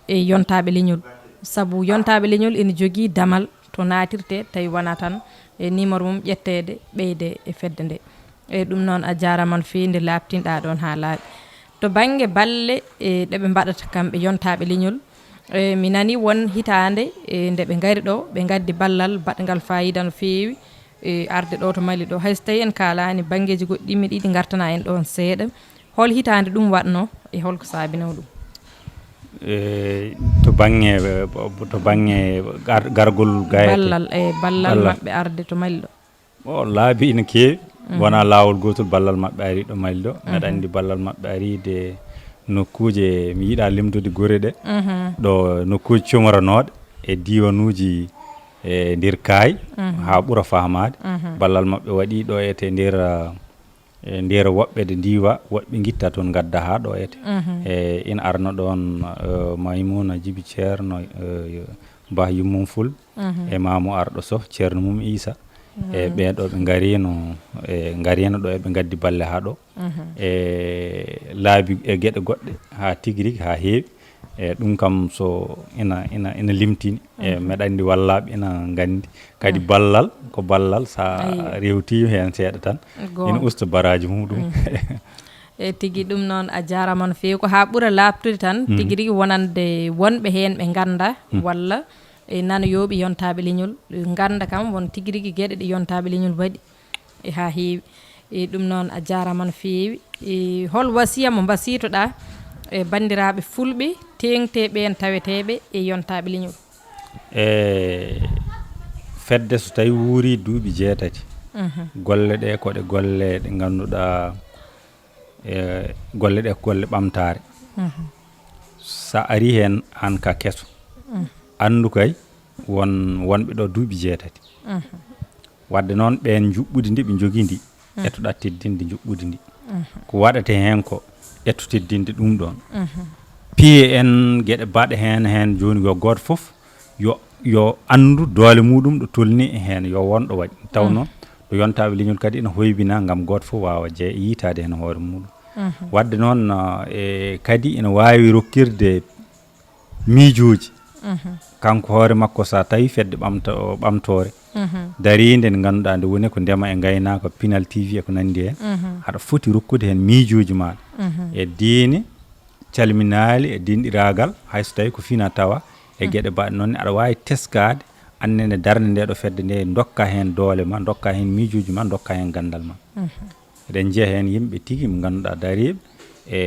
e yontaaɓe leñol. Sabu yontaaɓe leñol ene jogii damal to naatirte tawi wonaa tan e numéro mum ƴetteede ɓeyde e fedde nde. E ɗum noon a jaaraama no feewi nde laaɓtinɗa ɗoon haa laaɓi. To bannge balle e ɗe ɓe mbaɗata kamɓe yontaaɓe leñol, e mi nani won hitaande e nde ɓe ngari ɗo, ɓe ngaddi ballal baɗngal faayiida no feewi, e arde ɗo to Mali ɗo. Hay so tawii en kaalaani banngeeji goɗɗi, miɗo yiɗi ngartana en ɗoon seeɗa. Hol hitaande ɗum waɗnoo e holko saabinoo ɗum? E to bannge, to bannge gar-, gargol gayete. Ballal, e ballal maɓɓe arde to Mali ɗo. O laabi ina keewi, wonaa laawol gootol ballal maɓɓe ari ɗo Mali ɗo. Mbeɗa anndi ballal maɓɓe ari de nokkuuje, mi yiɗaa limtude gure ɗe, ɗo nokkuuje cumoranooɗe e diiwanuuji e nder Kaay, haa ɓura fahmaade. Ballal maɓɓe waɗi ɗo ete nder, e nder woɓɓe de ndiiwa, woɓɓe ngitta toon ngadda haa ɗo ete. E ina arno ɗoon, e, Maymuna Jibi Ceerno, e, Bah Yummum Ful, e Maamu Arɗo Soh, Ceerno Mum Iisa. E ɓee ɗo ɓe ngariino, e ngariino ɗo eɓe ngaddi balle haa ɗo. E laabi e geɗe goɗɗe haa tigi rigi haa heewi. E ɗum kam so ina, ina, ina limtini. E mbeɗa anndi wallaaɓe ina nganndi. Kadi ballal, ko ballal so a rewtii heen seeɗa tan, ina usta baraaji muɗum. E tigi ɗum noon a jaaraama no feewi. Ko haa ɓura laaɓtude tan, tigi rigi wonande wonɓe heen ɓe ngannda walla e nanoyooɓe yontaaɓe leñol, ngannda kam won tigi rigi geɗe ɗe yontaaɓe leñol mbaɗi e haa heewi. E ɗum noon a jaaraama no feewi. E hol wasiya mo mbasiytoɗaa e banndiraaɓe fulɓe teeŋteeɓe en taweteeɓe e yontaaɓe leñol? E fedde so tawii wuurii duuɓi jeetati, golle ɗe ko ɗe golle ɗe ngannduɗaa, e golle ɗe ko golle ɓamtaare. So a arii heen aan ka keso, anndu kay won wonɓe ɗo duuɓi jeetati. Waɗde noon ɓeen njuɓɓudi ndi ɓe njogii ndi, ettoɗaa teddinde njuɓɓudi ndi. Ko waɗata heen ko etto teddinde ɗum ɗoon. Piye en geɗe baɗe heen, heen jooni yo gooto fof yo yo anndu doole muɗum ɗo tolni e heen, yo won ɗo waɗi. Tawno ɗo yontaaɓe leñol kadi ina hoybina ngam gooto fof waawa je-, yiytaade heen hoore muɗum. Mhm. Waɗde noon, ah, e kadi ina waawi rokkirde miijooji. Mhm. Kanko hoore makko, so a tawi fedde ɓamto-, ɓamtoore, mhm, dariinde nde ngannduɗaa nde woni ko ndema e ngaynaaka, Pinal T V e ko nanndi heen, mhm, aɗa foti rokkude heen miijooji maaɗa, mhm, e diine, calminaali e dinɗiraagal, hay so tawi ko fina tawa e, mm, geɗe baɗe noon ne, aɗa waawi teskaade annene darnde nde ɗo fedde nde, ndokka heen doole ma, ndokka heen miijooji ma, ndokka heen ganndal ma. Mhm. Eɗen njiya heen yimɓe tigi mo ngannduɗaa dariiɓe e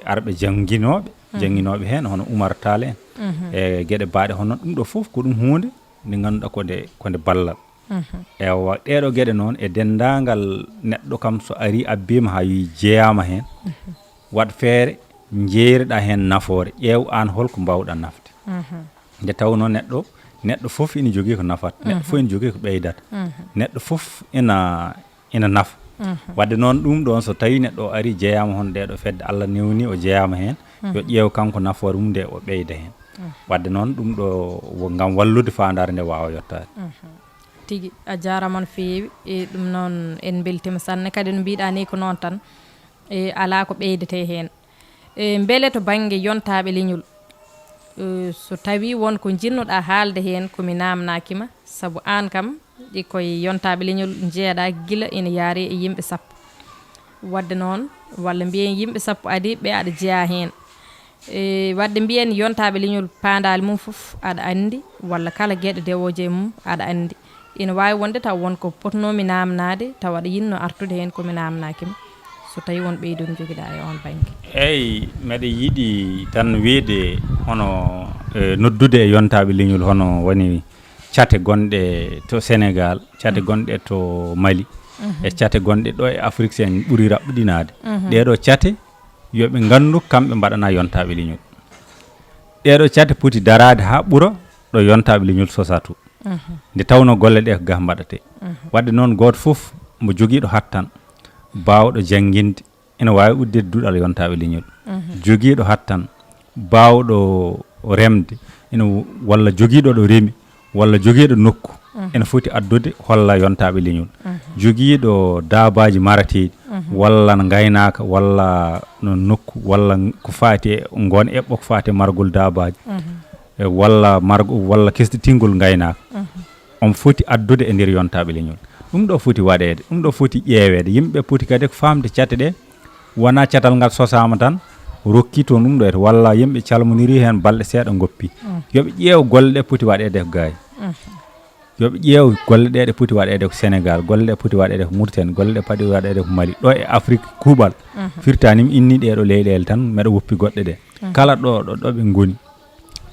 arɓe jannginooɓe, mhm, jannginooɓe heen hono Umar Taal en, mhm, e geɗe baɗe hono ɗum ɗo fof ko ɗum huunde nde ngannduɗaa ko nde, ko nde ballal. Mhm. Ewa, ɗeeɗo geɗe noon e denndaangal neɗɗo kam so ari abbiima haa yi jeyaama heen, mhm, waɗ feere njeeyreɗaa heen nafoore, ƴeew aan holko mbaawɗaa nafde. Mhm. Nde tawnoo neɗɗo, neɗɗo fof ina jogii ko nafata, neɗɗo fof, mhm, ina jogii ko ɓeydata. Mhm. Neɗɗo fof ina, ina nafa. Mhm. Waɗde noon ɗum ɗoon so tawii neɗɗo o ari jeyaama hono ɗeeɗo fedde Allah newni o jeyaama heen, mhm, yo ƴeew kanko nafoore mum nde o ɓeyda heen. Mhm. Waɗde noon ɗum ɗo wo ngam wallude faandaare nde waawa yottaade. Mhm. Tigi, a jaaraama no feewi. E ɗum noon, en mbeltiima sanne. Kadi no mbiɗaa ni, ko noon tan. E alaa ko ɓeydetee heen. E mbele to bannge yontaaɓe leñol, e, so tawii won ko njiɗnoɗaa haalde heen, ko mi naamnaaki ma, sabu aan kam, e koye yontaaɓe leñol njeyaɗaa gila ina yaari e yimɓe sappo. Waɗde noon, walla mbiyen yimɓe sappo adi ɓe aɗa jeyaa heen. E, waɗde mbiyen yontaaɓe leñol paandaale mum fof aɗa anndi, walla kala geɗe dewooje e mum aɗa anndi. Ina waawi wonde taw won ko potnoomi naamnaade, tawa aɗa yiɗno artude heen ko mi naamnaaki ma, so tawii won ɓeydude njogiɗaa e oon bannge. Eey, mbeɗa yiɗi tan wiyde hono, e, noddude e yontaaɓe leñol hono woni cate gonɗe to Senegaal, cate, mhm, gonɗe to Mali, mhm, e cate gonɗe ɗo e Afrik, so en ɓuri raɓɓiɗinaade. Mhm. Ɗeeɗo cate, yo ɓe nganndu kamɓe mbaɗana yontaaɓe leñol. Ɗeeɗo cate poti daraade haa ɓura ɗo yontaaɓe leñol sosaa to. Mhm. Nde tawnoo golle ɗe ko gaa mbaɗatee. Mhm. Waɗde noon, gooto fof mo jogiiɗo hattan, baawɗo jannginde, ina waawi uddirde duɗal yontaaɓe leñol. Mhm. Jogiiɗo hattan, baawɗo remde, ina w-, walla jogiiɗo ɗo remi, walla jogiiɗo nokku, mhm, ina foti addude holla yontaaɓe leñol. Mhm. Jogiiɗo daabaaji marateeɗi, mhm, walla ngaynaaka, walla no nokku, walla ko faati e ngoon eɓɓo ko faati e margol daabaaji, mhm, e walla margo, walla kesɗitingol ngaynaaka. Mhm. Omo foti addude e nder yontaaɓe leñol. Ɗum ɗo foti waɗeede, ɗum ɗo foti ƴeeweede. Yimɓe poti kadi ko faamde cate ɗe, wonaa catal ngal sosaama tan, rokki toon ɗum ɗo, walla yimɓe calmoniri heen balɗe seeɗa ngoppi. Mm. Yo ɓe ƴeew golle ɗe poti waɗeede ko gaa. Mm. Yo ɓe ƴeew golle ɗe ɗe poti waɗeede ko Senegaal, golle ɗe poti waɗeede ko Mauritanie, golle ɗe poti waɗeede ko Mali. Ɗo e Afrik kuuɓal, mhm, firtaani mi inni ɗeeɗo leyɗeele tan, mbeɗa woppi goɗɗe ɗe. Mhm. Kala ɗo, ɗo, ɗo ɓe ngoni,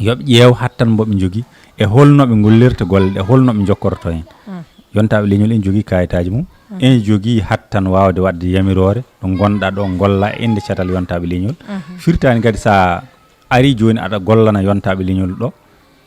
yo ɓe ƴeew hattan mbo ɓe njogii, e holno ɓe ngollirta golle ɗe, holno ɓe njokkorto heen. Mhm. Yontaaɓe leñol ina njogii kayitaaji mum, mhm, ina njogii hattan waawde waɗde yamiroore, ɗo ngonɗaa ɗo, ngolla e innde catal yontaaɓe leñol. Mhm. Firtaani kadi so a arii jooni aɗa gollana yontaaɓe leñol ɗo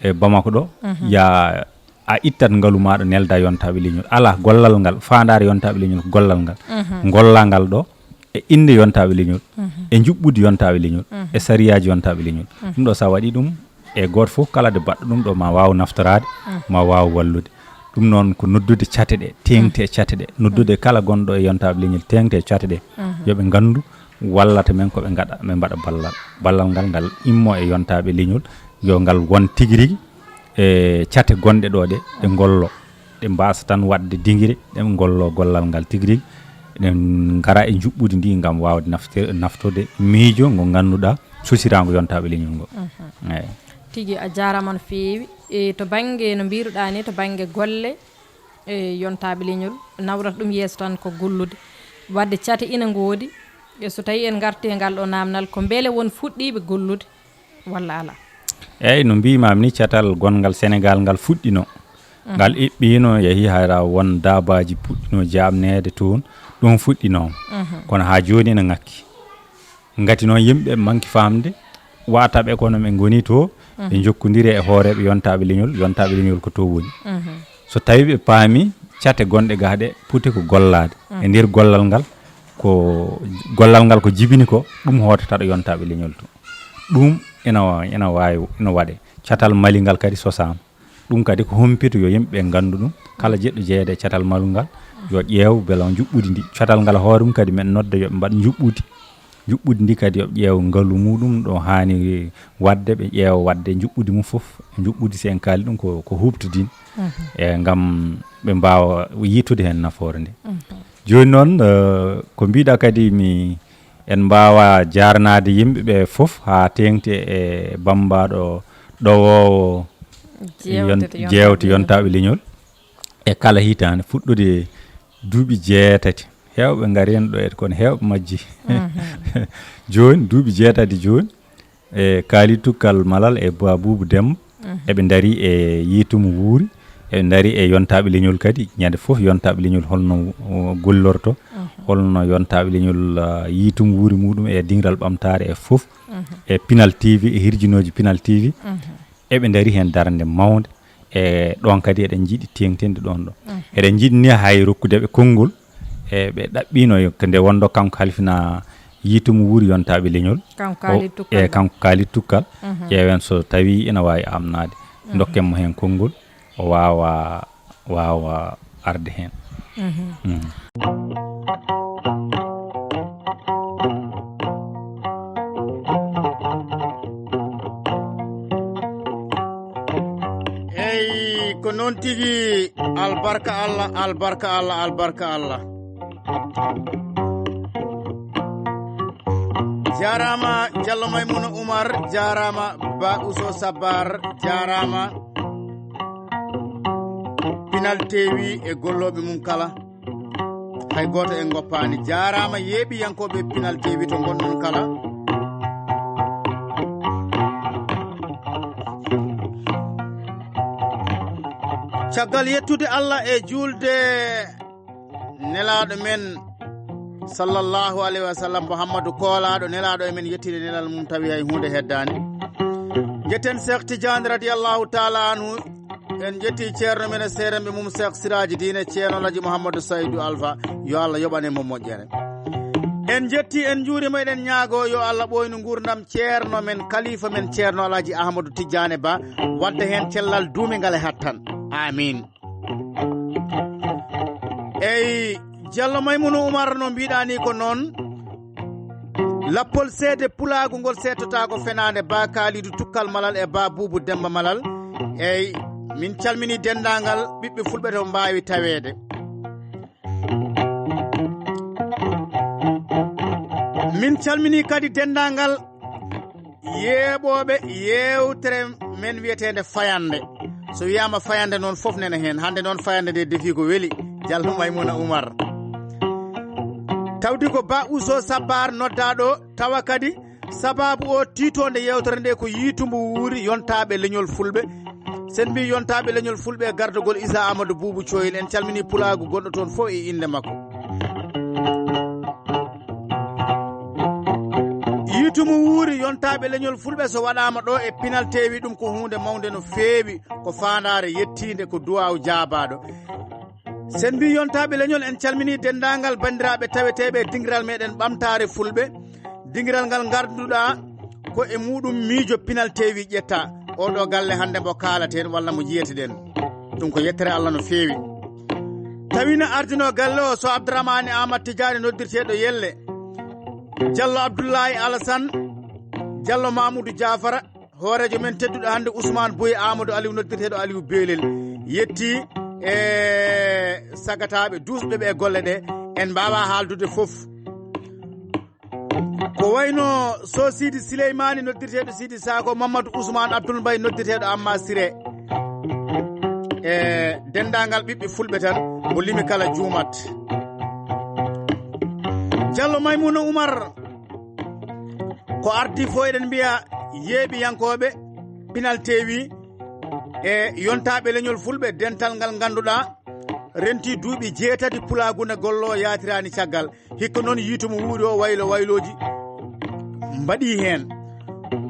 e Bamako ɗo, mhm, ya a ittat ngalu maaɗa, nelda yontaaɓe leñol. Alaa, gollal ngal, faandaare yontaaɓe leñol ko gollal ngal. Mhm. Ngolla ngal ɗo e innde yontaaɓe leñol, mhm, e njuɓɓudi yontaaɓe leñol, mhm, e sariyaaji yontaaɓe leñol. Mhm. Ɗum ɗo, so a waɗii ɗum, e gooto fof kala de baɗɗo ɗum ɗo, ma waaw naftoraade, mhm, ma waaw wallude. Ɗum noon ko noddude cate ɗe, teeŋti e cate ɗe, noddude kala gonɗo e yontaaɓe leñol, teeŋti e cate ɗe, mhm, yo ɓe nganndu wallata men ko ɓe ngaɗa, ɓe mbaɗa ballal. Ballal ngal, ngal immo e yontaaɓe leñol, yo ngal won tigi rigi e cate gonɗe ɗo ɗe, ɗe ngollo, ɗe mbaasa tan waɗde dingire, ɗe ngollo gollal ngal tigi rigi, ɗe ngara e njuɓɓudi ndi ngam waawde nafte-, naftude miijo ngo ngannduɗaa sosiraango yontaaɓe leñol ngo. Mhm. Eeyi. Tigi, a jaaraama no feewi. E, to bannge no mbiiruɗaa ni, to bannge golle, e, yontaaɓe leñol, nawrata ɗum yeeso tan ko gollude. Waɗde cate ina ngoodi, e so tawii en ngartii e ngal ɗo naamnal, ko mbele won fuɗɗiiɓe gollude walla alaa? Eeyi, no mbiimaami ni, catal gonngal Senegaal ngal fuɗɗino. Mhm. Ngal eɓɓiino, yahii hara won daabaaji puɗɗino jaaɓneede toon, ɗum fuɗɗinooma. Mhm. Kono haa jooni ina ŋakki. Ngati noon yimɓe manki faamde, wataɓe ko no ɓe ngoni to, ɓe, mhm, njokkondiri e hooreeɓe yontaaɓe leñol, yontaaɓe leñol ko to woni. Mhm. So tawii ɓe paami cate gonɗe gaa ɗe poti ko gollaade, mhm, e nder gollal ngal, ko gollal ngal ko jibini ko, ɗum hootata ɗo yontaaɓe leñol to. Ɗum ina wa-, ina waawi, ina waɗe. Catal Mali ngal kadi sosaama. Ɗum kadi ko humpito, yo yimɓe ɓe nganndu ɗum. Kala jeɗɗo jeyeede e catal malu ngal, yo ƴeew bela njuɓɓudi ndi. Catal ngal hoore mum kadi men nodda yo ɓe mbaɗ njuɓɓudi. Njuɓɓudi ndi kadi yo ɓe ƴeew ngalu muɗum ɗo haani waɗde, ɓe ƴeewa waɗde njuɓɓudi mum fof. Njuɓɓudi, si en kaali ɗum, ko, ko huɓtodin. E ngam ɓe mbaawa yiytude heen nafoore nde. Jooni noon, eh, ko mbiɗa kadi mi, en mbaawa jaarnaade yimɓe ɓe fof haa teeŋti e bammbaaɗo ɗowoowo yon-, Jeewte, yontaaɓe jeewte leñol. Yontaaɓe leñol. E kala hitaande, fuɗɗude duuɓi jeetati. Heewɓe ngari heen ɗo, et kono heewɓe majji. Jooni, duuɓi jeetati jooni, e Kaali Tukkal Malal e Ba Buubu Demba, eɓe ndari e Yiitumu Wuuri, eɓe ndari e yontaaɓe leñol kadi. Ñande fof yontaaɓe leñol holno, o, gollorto, holno yontaaɓe leñol, ah, Yiitumu Wuuri muɗum e dingiral ɓamtaare e fof, e Pinal T V, e hirjinooji Pinal T V. Eɓe ndari heen darnde mawnde. E ɗoon kadi eɗen njiɗi teeŋtinde ɗoon ɗo. Eɗen njiɗi ni hay rokkude ɓe konngol. E ɓe ɗaɓɓiino yo ko nde wonɗo kanko halfina Yiitumu Wuuri yontaaɓe leñol. Kanko Kaali Tukkal. E kanko Kaali Tukkal. Ƴeewen so tawi ina waawi amnaade. Ndokken mo heen konngol. O waawa, waawa arde heen. Mm. Eyi, ko noon tigi. Albarka Allah, albarka Allah, albarka Allah. Jaaraama Jallo Maymuna Umar, jaaraama Ba Uso Sabbar, jaaraama Pinal T V e gollooɓe mum kala. Hay gooto en ngoppaani. Jaaraama yeeɓiyankooɓe Pinal T V to ngonɗon kala. Caggal yettude Allah e juulde Nelaaɗo men, sallallahu alayhi wa sallam, Muhammadu Koolaaɗo, Nelaaɗo e men, yettude nelal mum tawi hay huunde heddaani. Njetten Seex Tijaan radiyallahu taala anhu, en njetti ceerno men e seeremɓe mum Seex Siraaji Diine, Ceerno Alhaji Muhammadu Saydu Alfa, yo Allah yoɓane mo moƴƴere. En njetti, en njuurima, eɗen ñaago yo Allah ɓooynu nguurndam ceerno men, kalifa men, Ceerno Alhaji Ahmadu Tijjaane Ba, wadda heen cellal duumingal e hattan. Amiin. Eyi, Jallo Maymuna Umar, no mbiɗa ni ko noon, lappol seede pulaagu ngol seettotaako fenaande Ba Kaalidu Tukkal Malal e Ba Buubu Demba Malal. Eyi, min calmini denndaangal ɓiɓɓe fulɓe to mbaawi taweede. Min calmini kadi denndaangal yeeɓooɓe yeewtere men wiyeteende Fayannde. So wiyaama Fayannde noon, fof nene heen. Hannde noon, Fayannde nde defi ko weli, Jallo Maymuna Umar. Tawdi ko Ba Uso Sabbar noddaaɗo, tawa kadi sabaabu o tiitoonde yeewtere nde ko Yiitumbu Wuuri, yontaaɓe leñol Fulɓe. Sen mbi yontaaɓe leñol Fulɓe e gardagol Isa Amadou Buubu Coyel, en calmini pulaagu gonɗo toon fof e innde makko. Yiitumu Wuuri, yontaaɓe leñol Fulɓe, so waɗaama ɗo e Pinal T V, ɗum ko huunde mawnde no feewi, ko faandaare yettiinde, ko duwaaw jaabaaɗo. Sen mbi yontaaɓe leñol, en calmini denndaangal banndiraaɓe taweteeɓe e dingiral meɗen Ɓamtaare Fulɓe. Dingiral ngal ngarduɗaa ko e muɗum miijo Pinal T V ƴetta. Oɗo galle hannde mbo kaalaten walla mo jiyeten. Ɗum ko yettere Allah no feewi. Tawi no ardinoo galle o so Abdourahmane Amadou Tidiane noddirteeɗo Yelle. Jallo Abdoulaye Alassane, Jallo Mamoudou Diafara, hooreejo men tedduɗo hannde Ousmane Boye Amadou Aliou noddirteeɗo Aliou Belel. Yetti e sagataaɓe duusɓe ɓe e golle ɗe. En mbaawaa haaldude fof. Ko wayno so Sidi Sileymaani noddirteeɗo Sidi Sako, Mamadou Ousmane Abdoul Mbaye noddirteeɗo Amma Siré. E denndaangal ɓiɓɓe Fulɓe tan, o limi kala juumat. Jallo Maymuna Umar, ko arti fof eɗen mbiya yeeɓiyankooɓe Pinal T V e yontaaɓe leñol Fulɓe, dental ngal ngannduɗaa renti duuɓi jeetati pulaagu ne gollo yaatiraani caggal. Hikka noon yiitumo wuuri o waylo waylooji mbaɗii heen.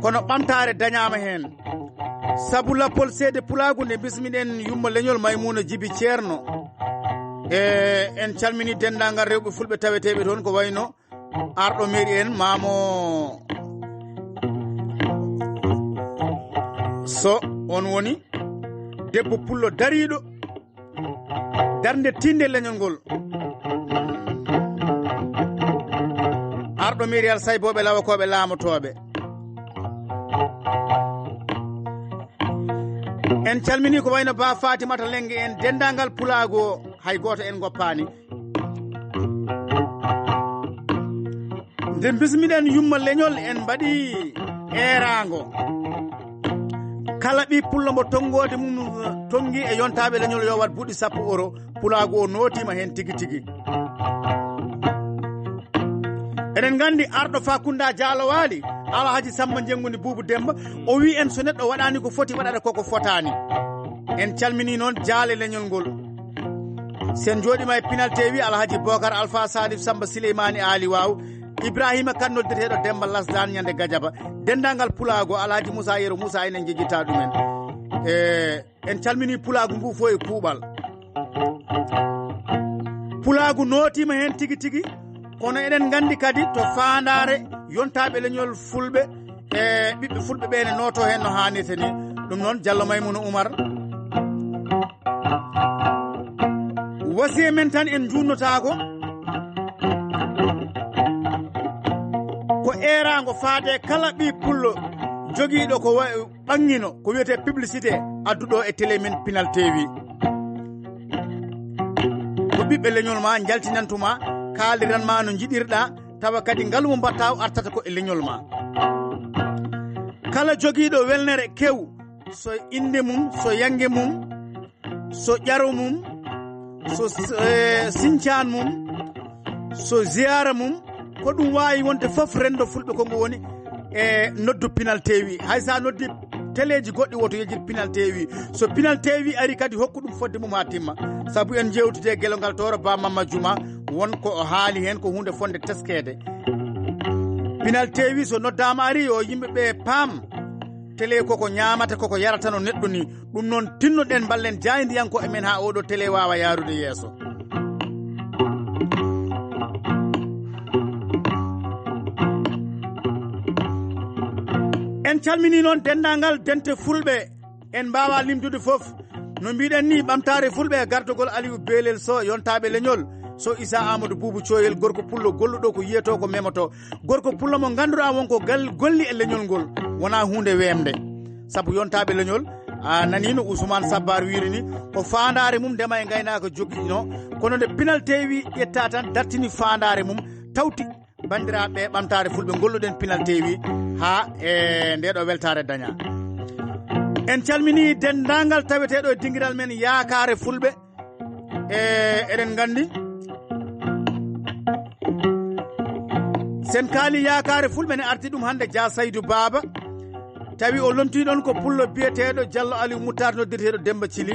Kono ɓamtaare dañaama heen. Sabu lappol seede pulaagu nde bismiɗen yumma leñol Maymuna Jibi Ceerno. E en calmini denndaangal rewɓe Fulɓe taweteeɓe toon ko wayno arɗo meeri en Maamo Soh, on woni Debbo pullo dariiɗo, darnde tiinde leñol ngol. Arɗo Miriyal Saybooɓe lawakooɓe laamotooɓe. En calminii ko wayno Ba Fatimata Lenge en, denndaangal pulaagu o, hay gooto en ngoppaani. Nde bismiɗen yumma leñol, en mbaɗi eeraango. Kala ɓii pullo mo tonngoode mum tonngi e yontaaɓe leñol yo wat buuɗi sappo euro, pulaagu o nootiima heen tigi tigi. Eɗen nganndi arɗo Fakunda Jaalo Waali, Alhaji Samba Njengoni Buubu Demba, o wii en so neɗɗo waɗaani ko foti waɗata koko fotaani. En calminii noon jaale leñol ngol. Sen njooɗiima e Pinal T V, Alhaji Bokar Alfa Salif Samba Sileymaani Aali Waaw, Ibrahima Kan noddeteeɗo Demba Lasdan ñande Gajaba, denndaangal pulaagu o, Alhaji Moussa Yero Moussa enen njejjita ɗumen. E, en calminii pulaagu ngu fof e kuuɓal. Pulaagu nootiima heen tigi tigi, kono eɗen nganndi kadi to faandaare yontaaɓe leñol fulɓe, e ɓiɓɓe fulɓe ɓe ne nooto heen no haanirta ni. Ɗum noon, Jallo Maymuna Umar. Wasiya men tan en njuutnotaako, ko eeraango faade kala ɓii pullo jogiiɗo ko wa-, ɓangino ko wiyetee publicité adduɗo e télé men Pinal T V. Ko ɓiɓɓe leñol ma njaltinantu ma, kaaliran ma no njiɗirɗa, tawa kadi ngalu mo mbatta o artata ko e leñol ma. Kala jogiiɗo welnere kew, so innde mum, so yannge mum, so ƴaro mum, so, eh, sincaan mum, so ziyaara mum, ko ɗum waawi wonde fof renndo fulɓe ko ngu woni e noddu Pinal T V. Hay so a noddi teleeji goɗɗi woto yejjit Pinal T V. So Pinal T V ari kadi hokku ɗum fodde mum haa timma. Sabu en njeewtide e gelongal tooro Ba Mamma Juma, won ko o haali heen ko huunde fonde teskeede. Pinal T V so noddaama ari yo yimɓe ɓe paam. Télé koko ñaamata, koko yarata no neɗɗo ni. Ɗum noon, tinnoɗen mballen jaayndiyankooɓe men haa oɗo télé waawa yaarude yeeso. En calminii noon denndaangal dente fulɓe. En mbaawaa limtude fof. No mbiɗen ni, ɓamtaare fulɓe e gardagol Aliou Belel Sow, yontaaɓe leñol, Sow Issa Amadou Boubou Coyel, gorko pullo golluɗo ko yiyetoo ko memoto. Gorko pullo mo ngannduɗaa won ko gal-, golli e leñol ngol, wonaa huunde weemde. Sabu yontaaɓe leñol, a nanii no Ousmane Sabbar wiiri ni, ko faandaare mum ndema e ngaynaaka joginoo, kono nde Pinal T V ƴetta tan, dartini faandaare mum, tawti banndiraaɓe ɓamtaare fulɓe ngolluɗen Pinal T V haa e nde ɗo weltaare daña. En calminii denndaangal taweteeɗo e dingiral men Yaakaare Fulɓe. E, eɗen nganndi, sen kaali Yaakaare Fulɓe ne arti ɗum hannde Dia Saydou Baba. Tawi o lomtii ɗoon ko pullo biyeteeɗo Jallo Aliou Moutar noddirteeɗo Demba Cili.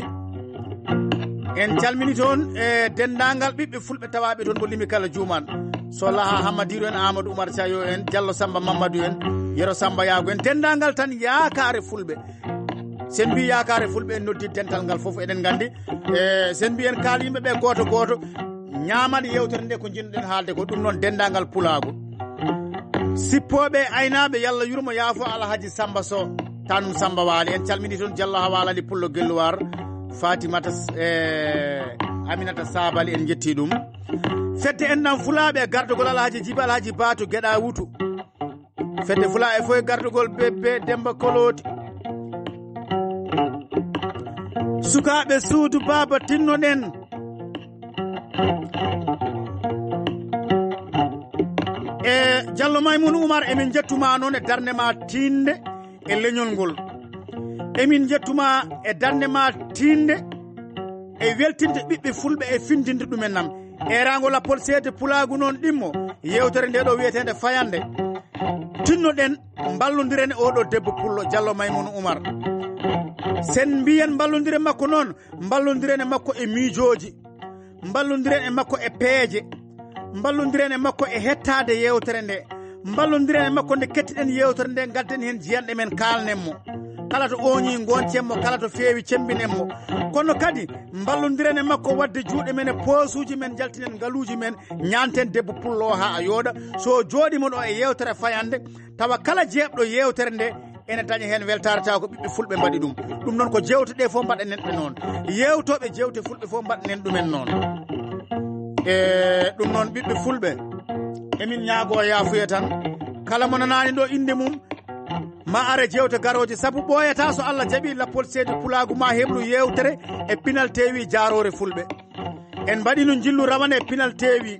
En calmini toon e denndaangal ɓiɓɓe fulɓe tawaaɓe toon ko limi kala juuman. So Laha Hammadiiru en, Amadou Oumar Thiayo en, Jallo Samba Mamadou en, Yero Samba Yaago en, denndaangal tan Yaakaare Fulɓe. Sen mbii Yaakaare Fulɓe en noddi dental ngal fof, eɗen nganndi. E, sen mbii en kaal yimɓe ɓe gooto gooto, ñaaman yewtere nde ko njiɗnoɗen haalde ko ɗum noon denndaangal pulaagu. Sippooɓe e aynaaɓe, Yalla yurmo yaafo Alhaji Samba Sow, tanum Samba Waali. En calmini toon Jallo Hawa Lali Pullo Gelluwar, Fatimata, e, Aminata Sabali, en njetti ɗum. Fedde enɗam fulaaɓe e gardogol Alhaji Jibi Alhaji Batu Geɗa Wutu. Fedde fulaaɓe fof e gardogol Bebbe Demba Koloti. Sukaaɓe suudu baaba tinnoɗen. E Jallo Maymun Umar, emin njettuma noon e darnde ma tiinde e leñol ngol. Emin njettuma e darnde ma tiinde e weltinde ɓiɓɓe fulɓe e findinde ɗumen nam. Eeraango lappol seede pulaagu noon ɗimmo, yewtere nde ɗo wiyeteende Fayande. Tinnoɗen mballondiren e oɗo debbo pullo Jallo Maymun Umar. Sen mbiyen mballondiren makko noon, mballondiren e makko e miijooji, mballondiren e makko e peeje, mballondiren e makko e hettaade yewtere nde, mballondiren e makko nde kettiɗen yewtere nde, ngadden heen jiyanɗe men, kaalnen mo. Kala to ooñii, ngooncen mo, kala to feewi, cemmbinen mo. Kono kadi, mballondiren e makko waɗde juuɗe men e poosuuji men, njaltinen ngaluuji men, ñaanten debbo pullo o haa o yooɗa. So o jooɗiima ɗo e yewtere Fayande, tawa kala jeeɓɗo yewtere nde, ene daña heen weltaare, tawa ko ɓiɓɓe fulɓe mbaɗi ɗum. Ɗum noon ko jeewte ɗe fof mbaɗanen ɗe noon, yeewtooɓe jeewte fulɓe fof mbaɗanen ɗumen noon. E ɗum noon, ɓiɓɓe fulɓe, emin ñaagoo yaafuya tan, kala mo nanaani ɗo innde mum, ma are jeewte garooje, sabu ɓooyataa so Allah jaɓii, Lappol Seede Pulaagu ma heɓlu yeewtere e Pinal T V, jaaroore fulɓe. En mbaɗiino njillu rawane e Pinal T V.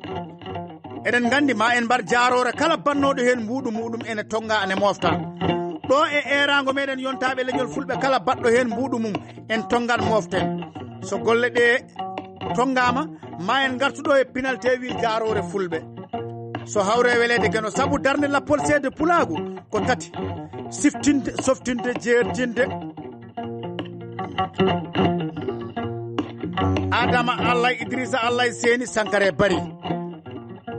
Eɗen nganndi ma en mbar jaaroore, kala bannooɗo heen mbuuɗu muɗum ene tonnga, ene mofta. Ɗo e eeraango meɗen yontaaɓe leñol fulɓe, kala baɗɗo heen mbuuɗu mum, en tonngan, moften. So golle ɗe tonngaama, ma en ngartu ɗo e Pinal T V, jaaroore fulɓe. So hawre weleede Geno, sabu darnde Lappol Seede Pulaagu ko tati: siftinde, softinde, jeertinde. Adama Allah, Idrissa Allah, Seyni Sankare Bari.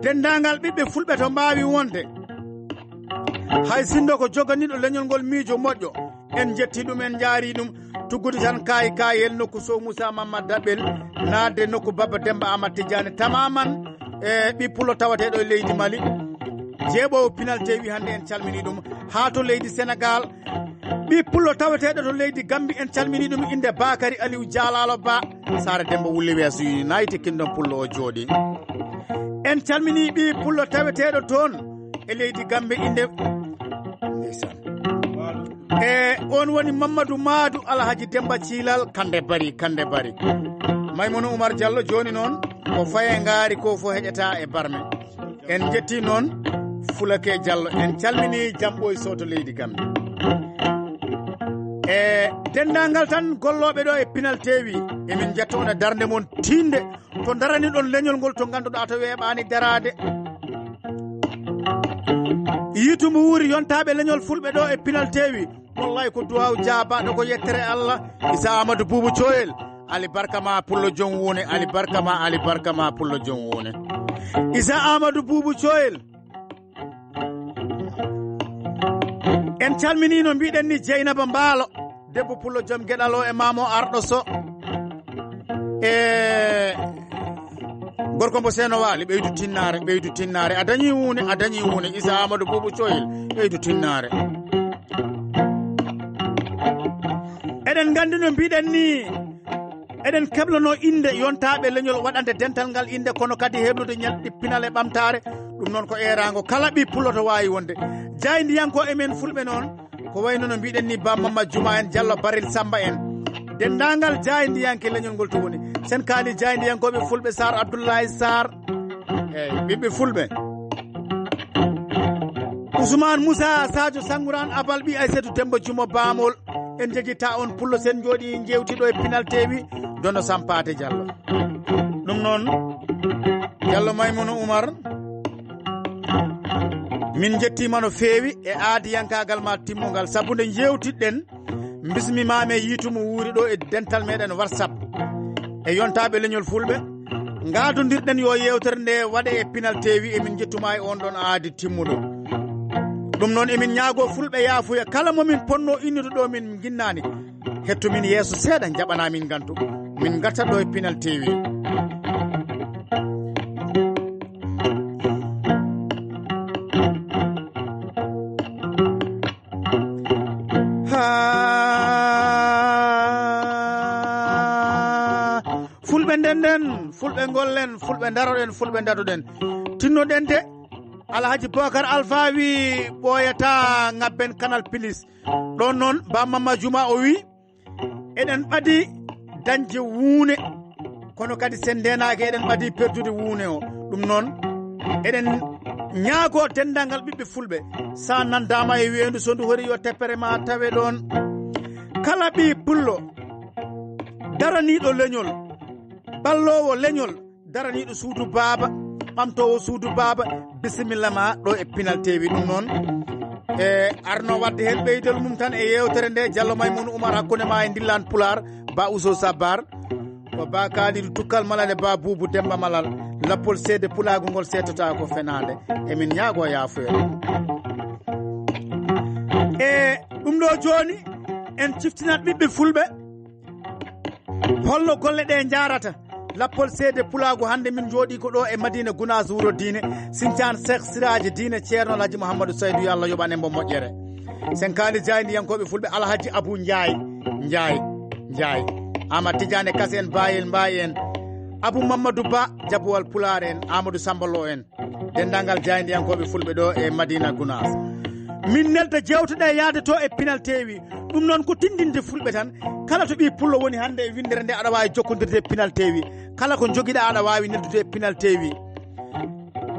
Denndaangal ɓiɓɓe fulɓe to mbaawi wonde, hay sinno ko joganiiɗo leñol ngol miijo moƴƴo, en njetti ɗum, en njaari ɗum. Tuggude tan kaay kaayel nokku Sow Moussa Mamadou Dabel, naatde nokku Baba Demba Amat Tidiane tamaman, e ɓi pullo tawateeɗo e leydi Mali. Jeeɓoowo Pinal T V hannde, en calminii ɗum. Haa to leydi Senegaal, ɓi pullo tawateeɗo to leydi Gambi, en calminii ɗum, innde Bakary Aliou Jalalo Ba, Saare Demba Wulli Weeso United Kingdom pullo o jooɗi. En calminii ɓi pullo tawateeɗo toon e leydi Gambi, innde, ndeysaan. E on woni Mamadou Madou Alhaji Demba Cilal, Kande Bari, Kande Bari. Maimouna Oumar Diallo, jooni noon ko faye ngaari ko fo heƴata e barme. En njetti noon Fulake Diallo, en calminii Jamɓoy Sow to leydi Gambi. E denndaangal tan gollooɓe ɗo e Pinal T V, emin njetta on e darnde mon tiinde, to daraniɗon leñol ngol, to ngannduɗaa to weeɓaani daraade. Yiitu mbo wuuri yontaaɓe leñol fulɓe ɗo e Pinal T V, wallay ko duwaaw jaabaaɗo, ko yettere Allah. Isa Amadou Boubou Coyel, Ali Barka ma pullo jom wuune, Ali Barka ma, Ali Barka ma pullo jom wuune. Isa Amadou Boubou Coyel. En calminii, no mbiɗen ni, Jeynaba Mbaalo, debbo pullo jom geɗal o e maamo arɗo so. E gorko mbo Seeno Waali, ɓeydu tinnaare, ɓeydu tinnaare. A dañii wuune, a dañii wuune. Isa Amadou Boubou Coyel, ɓeydu tinnaare. Eɗen nganndi, no mbiɗen ni, eɗen keblano innde yontaaɓe leñol waɗande dental ngal innde, kono kadi heɓlude ñalɗi pinal e ɓamtaare. Ɗum noon ko eeraango kala ɓi pullo to waawi wonde. Jaayndiyankoo e men fulɓe noon, ko wayno no mbiɗen ni, Ba Mamma Juma en, Diallo Barel Samba en, denndaangal jaayndiyanke leñol ngol to woni. Sen kaali jaayndiyankooɓe fulɓe, Sarr Abdoulaye Sarr, eeyi, ɓiɓɓe fulɓe. Ousmane Moussa, Sadio Sangourane, Abal ɓi Aysatu Demba Jumo Bamol. En jegita on pullo, sen jooɗi njeewtiɗo e Pinal T V, Dono Sampaate Diallo. Ɗum noon, Diallo Maimouna Oumar, min njettiima no feewi e aadiyankaagal ma timmungal, sabu nde njeewtiɗen, mbismimaami e yiitu mo wuuri ɗo e dental meɗen WhatsApp e yontaaɓe leñol fulɓe. Ngaadondirɗen yo yeewtere nde waɗe e Pinal T V, emin njettuma e on ɗon aadi timmuɗo. Ɗum noon, emin ñaagoo fulɓe yaafuya, kala mo min ponno innude ɗo min nginnaani, hetto min yeeso seeɗa, njaɓana min ngantu, min ngarta ɗo e Pinal T V. Haa fulɓe ndenden, fulɓe ngollen, fulɓe ndaroɗen, fulɓe ndadoɗen. Tinnoɗen de, Alhaji Bokar Alfa wi, ɓooyata, ngabben Canal Plus. Ɗon noon, Ba Mamma Juma o wi, eɗen ɓadi dañde wuune, kono kadi sen ndeenaaki, eɗen ɓadi perdude wuune o. Ɗum noon, eɗen ñaagoo denndaangal ɓiɓɓe fulɓe, sa nanndaama e weendu, so ndu hori, yo teppere ma tawe ɗoon. Kala ɓii pullo daraniiɗo leñol, balloowo leñol, daraniiɗo suudu baaba, ɓamtoowo suudu baaba, bisimilla ma ɗo e Pinal T V. Ɗum noon, e arno waɗde heen ɓeydol mum tan e yeewtere nde, Diallo Maymouna Oumar, hakkunde ma e Ndillaan Pulaar, Ba Ousso Sabbar, ko Ba Kalidou Tukkal Malal e Ba Boubou Demba Malal, lappol seede pulaagu ngol seetata ko fenaande. Emin ñaagoo yaafuya. E ɗum ɗo jooni, en ciftinat ɓiɓɓe fulɓe holno golle ɗe njaarata. Lappol seede pulaagu, hannde min njooɗii ko ɗo e Madina Gunaas, wuro diine, Sinthiane Cheikh Siraji Diine, Ceerno Alhaji Mouhamadou Saydou, yo Allah yoɓan en mo moƴƴere. Sen kaali jaayndiyankooɓe fulɓe, Alhaji Abu Njaay, Njaay, Njaay. Ama Tijaane Kas en, Baayel Mbaay en. Abu Mammadu Ba, Jabuwal Pulaar en, Amadou Samba Lo en. Denndaangal jaayndiyankooɓe fulɓe ɗo e Madina Gunaas. Min nelda jewteɗe yaade to e Pinal T V. Ɗum noon ko tindinde fulɓe tan. Kala to ɓii pullo woni hannde e winndere nde, aɗa waawi jokkondirde e Pinal T V. Kala ko njogiɗaa aɗa waawi neldude e Pinal T V.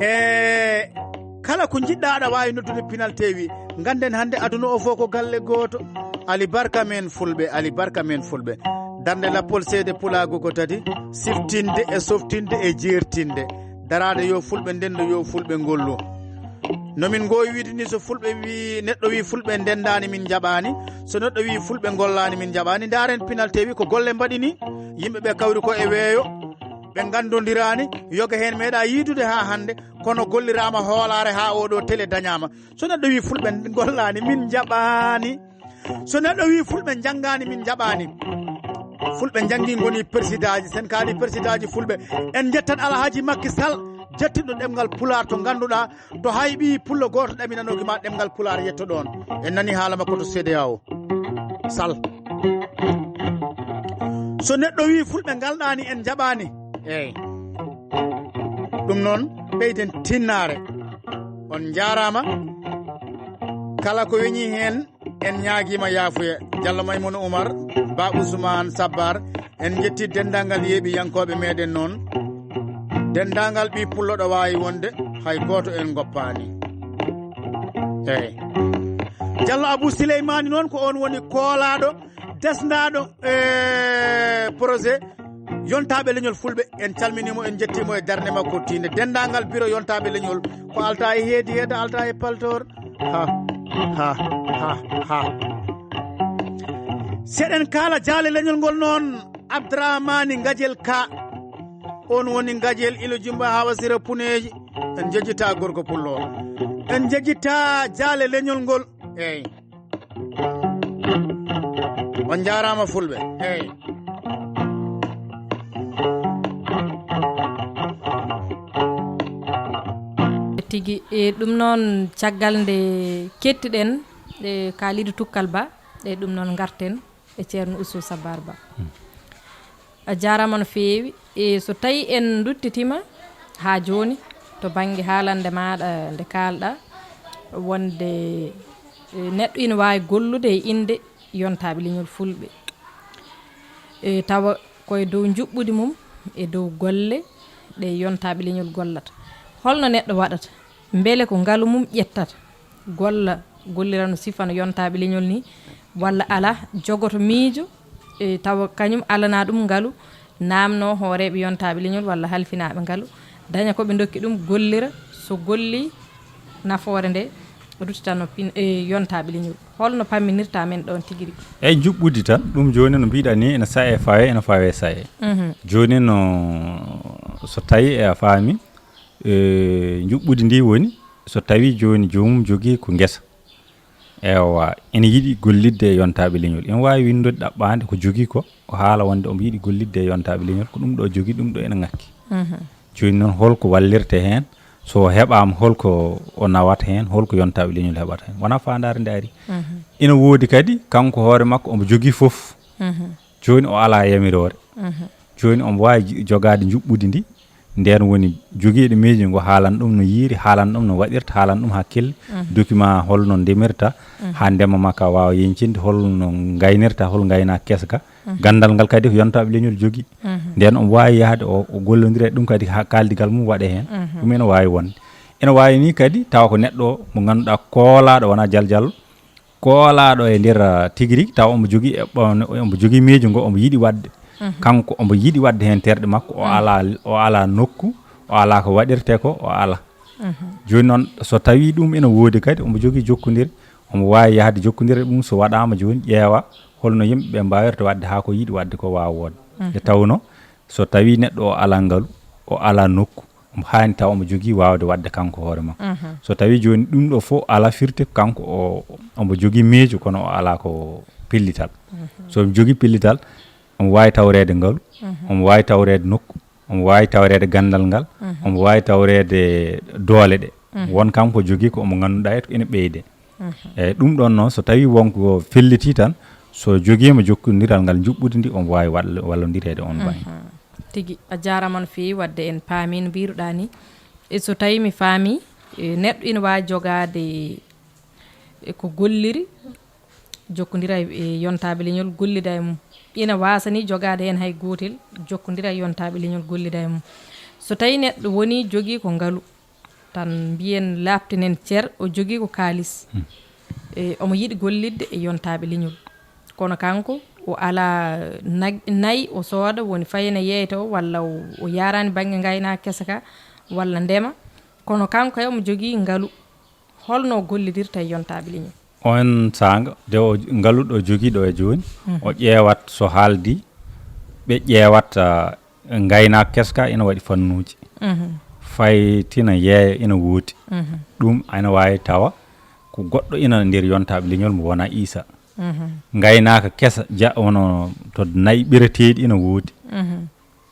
E kala ko njiɗɗaa aɗa waawi noddude Pinal T V. Ngannden hannde aduna o fof ko galle gooto. Ali barka men fulɓe, Ali barka men fulɓe. Darnde lappol seede pulaagu ko tati, siftinde e softinde e jeertinde. Daraade yo fulɓe ndenndo, yo fulɓe ngollu. No min ngoowi wiide ni, so fulɓe wi, neɗɗo wi fulɓe ndenndaani min njaɓaani, so neɗɗo wi fulɓe ngollaani min njaɓaani, ndaaren Pinal T V ko golle mbaɗi ni. Yimɓe ɓe kawri ko e weeyo, ɓe nganndondiraani, yoga heen meeɗa yiidude haa hannde, kono golliraama hoolaare haa oo ɗoo tele dañaama. So neɗɗo wi fulɓe ngollaani min njaɓaani, so neɗɗo wi fulɓe njanngaani min njaɓaani. Fulɓe njanngi ngoni persidaaji, sen kaali persidaaji fulɓe. En njettan Alhaji Makki Sall, jettinɗo ɗemngal pulaar to ngannduɗaa, to hay ɓii pullo gooto ɗaminanooki ma ɗemngal pulaar yetto ɗoon. En nani haala makko to C D A O. Sall. So neɗɗo wi fulɓe ngalɗaani en njaɓaani. Eey. Ɗum noon ɓeyden tinnaare. On njaaraama. Kala ko weñi heen, en ñaagiima yaafuya. Jallo Maymuuna Umar, Ba Usmaan Sabbar, en njetti denndaangal yeeɓiyankooɓe meeɗen noon. Denndaangal ɓii pullo ɗo waawi wonde, hay gooto en ngoppaani. Eey. Jallo Abu Sileymaani noon ko oon woni koolaaɗo, desnaaɗo e projet yontaaɓe leñol fulɓe. En calminii mo, en njettii mo e darnde makko tiinde. Denndaangal biro yontaaɓe leñol ko alta e heedi heeda, alta e paltoor. Ha, ha, ha, ha. Seɗen kaala jaale leñol ngol noon, Abdramani Ngajel Ka. On woni Ngajel ilo Jumba Hawa Sira Puneeji. En njejjita gorko pullo. En njejjita jaale leñol ngol. Eey. On njaaraama fulɓe. Eey. Tigi, e ɗum noon, caggal nde kettiɗen e kaaliido Tukkal Ba, e ɗum noon ngarten e Ceerno Usu Sabar Ba. A jaaraama no feewi. E so tawi en nduttitiima haa jooni to bannge haalande maaɗa nde kaalɗa wonde, e, neɗɗo ina waawi gollude e innde yontaaɓe leñol fulɓe, e tawa koye dow njuɓɓudi mum e dow golle ɗe yontaaɓe leñol gollata. Holno neɗɗo waɗata? Mbele ko ngalu mum ƴettata, golla, gollira no sifa no yontaaɓe leñol ni, walla alaa, jogoto miijo, e tawa kañum alanaa ɗum ngalu, naamnoo hooreeɓe yontaaɓe leñol walla halfinaaɓe ngalu, daña ko ɓe ndokki ɗum, gollira, so golli, nafoore nde ruttitanno pin-, e, yontaaɓe leñol. Holno pamminirta men ɗoon tigi rigi? Eyi, njuɓɓudi tan, ɗum jooni no mbiɗa ni, ene sae fawe, ene fawe sae. Mhm. Jooni no, so tawi e a faami, e, njuɓɓudi ndi woni, so tawi jooni joomum jogii ko ngesa. Ewa, ene yiɗi gollidde e yontaaɓe leñol. Ene waawi winndude ɗaɓɓaande ko jogii ko, o haala wonde omo yiɗi gollidde e yontaaɓe leñol, ko ɗum ɗo jogii, ɗum ɗo ene ŋakki. Mhm. Jooni noon, holko wallirte heen? So o heɓaama, holko o nawata heen? Holko yontaaɓe leñol heɓata heen? Wonaa faandaare nde ari. Mhm. Ina woodi kadi, kanko hoore makko, omo jogii fof. Mhm. Jooni o alaa yamiroore. Mhm. Jooni omo waawi j-, jogaade njuɓɓudi ndi. Ndeen woni jogiiɗo miijo ngo haalan ɗum no yiiri, haalan ɗum no waɗirta, haalan ɗum hakkille, mhm, document holno ndemirta, mhm, haa ndema makka waawa yeñcinde, holno ngaynirta, hol ngaynaaka keso ka. Mhm. Ganndal ngal kadi ko yontaaɓe leñol jogii. Mhm. Ndeen omo waawi yahde o, o gollondira e ɗum kadi haa kaaldigal mum waɗe heen. Mhm. Ɗum ene waawi wonde. Ene waawi ni kadi tawa ko neɗɗo mo ngannduɗaa koolaaɗo wonaa jaljallo, koolaaɗo e nder, ah, tigi rigi, tawa omo jogii e ɓoon-, omo jogii miijo ngo omo yiɗi waɗde. Mhm. Kanko omo yiɗi waɗde heen terɗe makko, o, mhm, alaa, o alaa nokku, o alaa ko waɗirtee ko, o alaa. Mhm. Jooni noon, so tawii ɗum ene woodi kadi, omo jogii jokkondire, omo waawi yahde jokkondire ɗum, so waɗaama jooni, ƴeewa holno yimɓe ɓe mbaawirta waɗde haa ko yiɗi waɗde ko waawa wonde. Mhm. Nde tawnoo, so tawii neɗɗo o alaa ngalu, o alaa nokku, omo haani tawa omo jogii waawde waɗde kanko hoore makko. Mhm. So tawii jooni ɗum ɗo fof alaa firti ko kanko o, omo jogii miijo kono o alaa ko pellital. Mhm. So omo jogii pellital, omo waawi tawreede ngalu, mhm, omo waawi tawreede nokku, omo waawi tawreede ganndal ngal, mhm, omo waawi tawreede doole ɗe. Mhm. Won kanko jogii ko omo ngannduɗaa e ko ene ɓeyde. Eyi, ɗum ɗoon noon, so tawii wonko felliti tan, so jogiima jokkondiral ngal njuɓɓudi ndi, omo waawi wall- wallodirede oon bannge. Tigi, a jaaraama no feewi. Waɗde en paami no mbiiruɗaa ni. E so tawii mi faami, e neɗɗo ina waawi jogaade e ko golliri, jokkondira e yontaaɓe leñol, gollida e mum. Ina waasa ni jogaade heen hay gootel, jokkondira e yontaaɓe leñol, gollida e mum. So tawii neɗɗo woni jogii ko ngalu, tan mbiyen laaɓtinen cer, o jogii ko kaalis. E, omo yiɗi gollidde e yontaaɓe leñol. Kono kanko, o alaa nag-, nayi, o sooda, woni fayna yeeyta o, walla o, o yaaraani bannge ngaynaaka kesa ka, walla ndema. Kono kanko kay omo jogii ngalu. Holno o gollidirta e yontaaɓe leñol? Oon saanga, de o ngaluɗo o jogiiɗo e jooni, o ƴeewat so haaldi, ɓe ƴeewat, ah, ngaynaaka keska ina waɗi fannuuji. Faytina yeeya ina woodi. Ɗum ina waawi tawa ko goɗɗo ina nder yontaaɓe leñol mo wona Iisa. Ngaynaaka kesa ja, wano to nayi ɓireteeɗi ina woodi.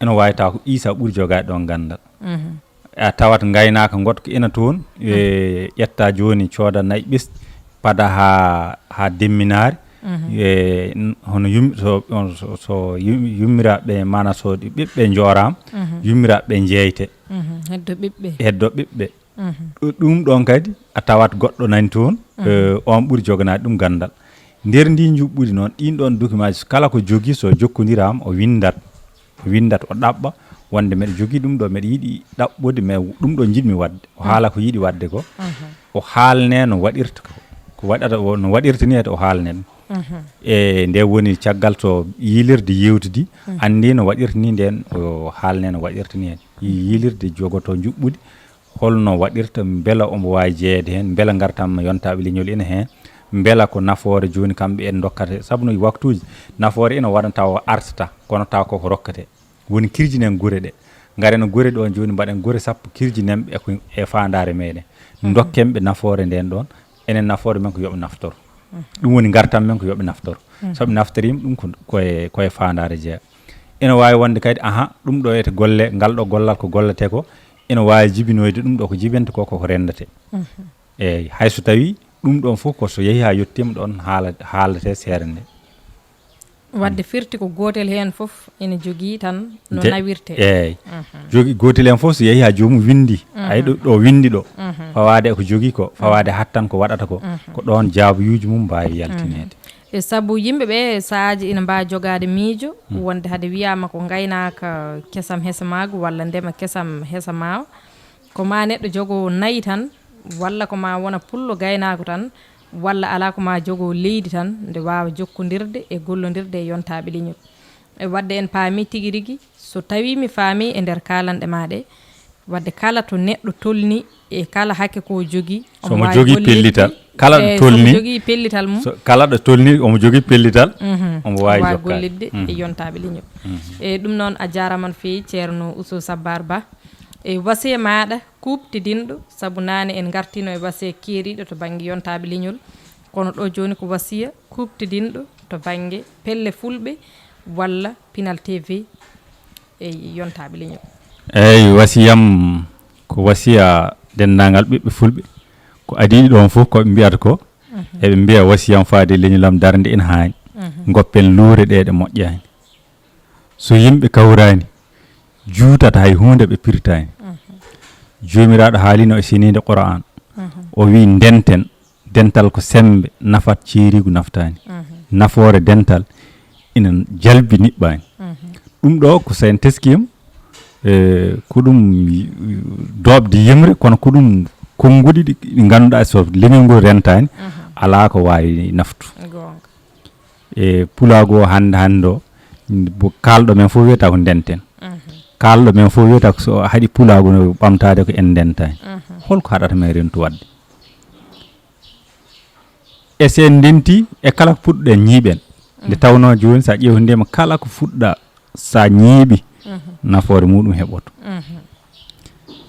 Ina waawi tawa ko Iisa ɓuri jogaade ɗoon ganndal. A tawat ngaynaaka ngoɗka ina toon, e ƴetta jooni cooda nayi ɓesɗi, pada haa, haa demminaari. E, n-, hono yum-, so, on, so, so yum-, yummiraaɓe, maana so ɗi ɓiɓɓe njooraama, yummiraaɓe njeyte. Heddo ɓiɓɓe. Heddo ɓiɓɓe. Ɗu-, ɗum ɗoon kadi a tawat goɗɗo nani toon, e, on ɓuri joganaade ɗum ganndal. Nder ndi njuɓɓudi noon, ɗin ɗoon document ji, kala ko jogii so jokkondiraama, o winndat. O winndat, o ɗaɓɓa, wonde mbeɗa jogii ɗum ɗo, mbeɗa yiɗi ɗaɓɓude, mais ɗum ɗo njiɗmi waɗde. O haala ko yiɗi waɗde ko. O haalne no waɗirta ko. Ko waɗata o, no waɗirta ni, o haalne ɗum. E nde woni caggal to yiilirde yewtidi, anndi no waɗirta ni nden, o haalne no waɗirta ni. Yiilirde jogoto njuɓɓudi, holno waɗirta, mbela omo waawi jeyeede heen, mbela ngartam yontaaɓe leñol ina heen, mbela ko nafoore jooni kamɓe en ndokkata, sabu no waktuuji nafoore ina waɗa tawa o artata, kono tawa koko rokkate. Woni kirjinen gure ɗe, ngaren gure ɗo jooni, mbaɗen gure sappo, kirjinen ɓe e ko, e faandaare meɗen. Ndokken ɓe nafoore nden ɗon, enen nafoore men ko yoɓe naftoro. Ɗum woni ngartam men ko yoɓe naftoro. So ɓe naftoriima ɗum ko, koye, koye faandaare jeya. Ina waawi wonde kadi, aha, ɗum ɗo ete golle, ngal ɗo gollal ko gollete ko, ina waawi jibinoyde ɗum ɗo ko jibente ko, koko renndete. Eeyi, hay so tawii ɗum ɗon fof ko so yehii haa yettiima ɗon haala-, haalete seere nde. Waɗde firti ko gootel heen fof ina jogii tan no nawirte. Eeyi. Jogi-, gootel heen fof so yehii haa joomum winndi, ay ɗo, ɗo winndi ɗo, fawaade e ko jogii ko, fawaade hattan ko waɗata ko, ko ɗoon jaabuyuuji mum mbaawi yaltineede. E sabu yimɓe ɓe sahaaji ina mbaawi jogaade miijo, wonde hade wiyaama ko ngaynaaka kesam hesa maagu walla ndema kesam hesa maawa, ko ma neɗɗo jogo nayi tan, walla ko ma wona pullo gaynaako tan, walla alaa ko ma jogo leydi tan, nde waawa jokkondirde e gollondirde e yontaaɓe leñol. E waɗde en paami tigi rigi, so tawii mi faami e nder kaalanɗe ma ɗe, waɗde kala to neɗɗo tolni e kala hakke ko jogii, so omo mo waawi jogii gollidde, pellital, kala ɗo e so mo tolni, jogii pellital mum, so kala ɗo tolni, omo jogii pellital, omo waawi waawi jokkaade. Gollidde e yontaaɓe leñol. E ɗum noon, a jaaraama no feewi, Ceerno Ousou Sabbar Ba. E wasiya maaɗa kuuɓtidinɗo, sabu naane en ngartiino e wasiya keeriiɗo to bannge yontaaɓe leñol, kono ɗo jooni ko wasiya kuuɓtidinɗo to bannge pelle fulɓe walla Pinal T V e yontaaɓe leñol. Eeyi, wasiyam ko wasiya denndaangal ɓiɓɓe fulɓe, ko adii ɗoon fof ko ɓe mbiyata ko, eɓe mbiya wasiyam faade leñol am darnde ina haani, ngoppen luure ɗe ɗe moƴƴaani. So yimɓe kawraani, juutata, hay huunde ɓe pirtaani. Joomiraaɗo haalino e seniinde Qur'aan, o wiyi, ndenten, dental ko semmbe, nafat ceeriigu naftaani. Nafoore dental ina jalbi niɓɓaani. Ɗum ɗo ko so en teskiima, e, ko ɗum doobde yimre, kono ko ɗum konnguɗi ɗi, ɗi ngannduɗaa so leñol ngol rentaani, alaa ko waawi naftu. Goonga. E pulaagu o hannde, hannde o, bo kaalɗo men fof wiyata ko ndenten. Kaalɗo men fof wiyata ko so haɗi pulaagu no ɓamtaade ko en ndentaani. Holko haɗata men rentu waɗde? E so en ndenti e kala ko puɗɗen ñiiɓen. Nde tawnoo jooni so a ƴeewtiima kala ko fuɗɗa so a ñiiɓi, nafoore muɗum heɓoto.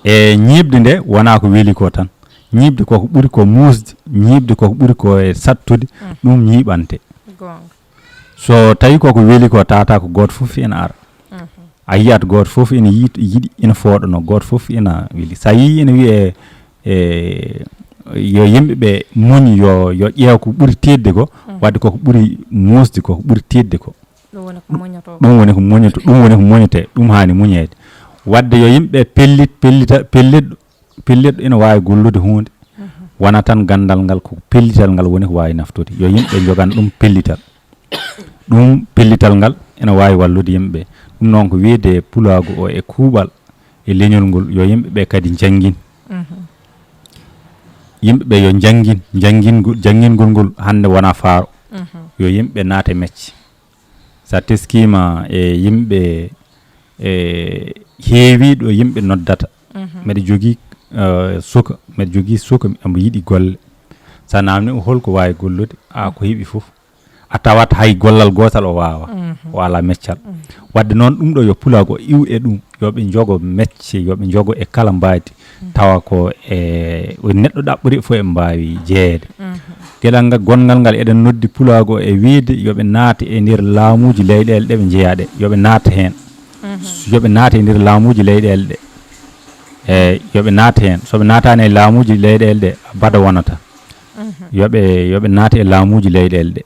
E ñiiɓde nde wonaa ko weli ko tan. Ñiiɓde koko ɓuri ko muusde, ñiiɓde koko ɓuri ko e sattude, ɗum ñiiɓante. Goonga. So tawii koko weli ko tawata ko gooto fof ina ara. A yiyat gooto fof ina yiit-, yiɗi, ina fooɗanoo, gooto fof ina weli. So a yii ina wiyee, e, yo yimɓe ɓe muñ, yo yo ƴeew ko ɓuri teedde ko, wadde koko ɓuri muusde ko, ko ɓuri teedde ko. Ɗum woni ko muñoto. Ɗum woni ko muñoto, ɗum woni ko muñete, ɗum haani muñeede. Wadde yo yimɓe pellit, pellita, pellit, pellit ina waawi gollude huunde. Wona tan ganndal ngal, ko pellital ngal woni ko waawi naftude. Yo yimɓe njogan ɗum pellital. Ɗum pellital ngal ina waawi wallude yimɓe ɓe. Ɗum noon ko wiyde pulaagu o e kuuɓal e leñol ngol, yo yimɓe ɓe kadi njanngin. Yimɓe ɓe yo njanngin, njanngingol, janngingol ngol hannde wona faaro. Yo yimɓe naate mecce. So a teskiima e yimɓe e heewi ɗo yimɓe noddata, mbeɗa jogii eh, suka, mbeɗa jogii suka, omo yiɗi golle. So a naamni o holko waawi gollude, a ko heɓi fof. A tawat hay gollal gootal o waawa, o alaa meccal. Wadde noon ɗum ɗo yo pulaagu o iw e ɗum, yo ɓe njogo mecce, yo ɓe njogo e kala mbaadi, tawa ko e o neɗɗo ɗaɓɓori fof e mbaawi jeyeede. Geɗal ngal, gonngal ngal eɗen noddi pulaagu o e wiyde yo ɓe naat e nder laamuuji leyɗeele ɗe ɓe njeyaa ɗe, yo ɓe naat heen. Yo ɓe naat e nder laamuuji leyɗeele ɗe. Eeyi, yo ɓe naat heen. So ɓe naataani e laamuuji leyɗeele ɗe, bada wonata. Yo ɓe, yo ɓe naat e laamuuji leyɗeele ɗe.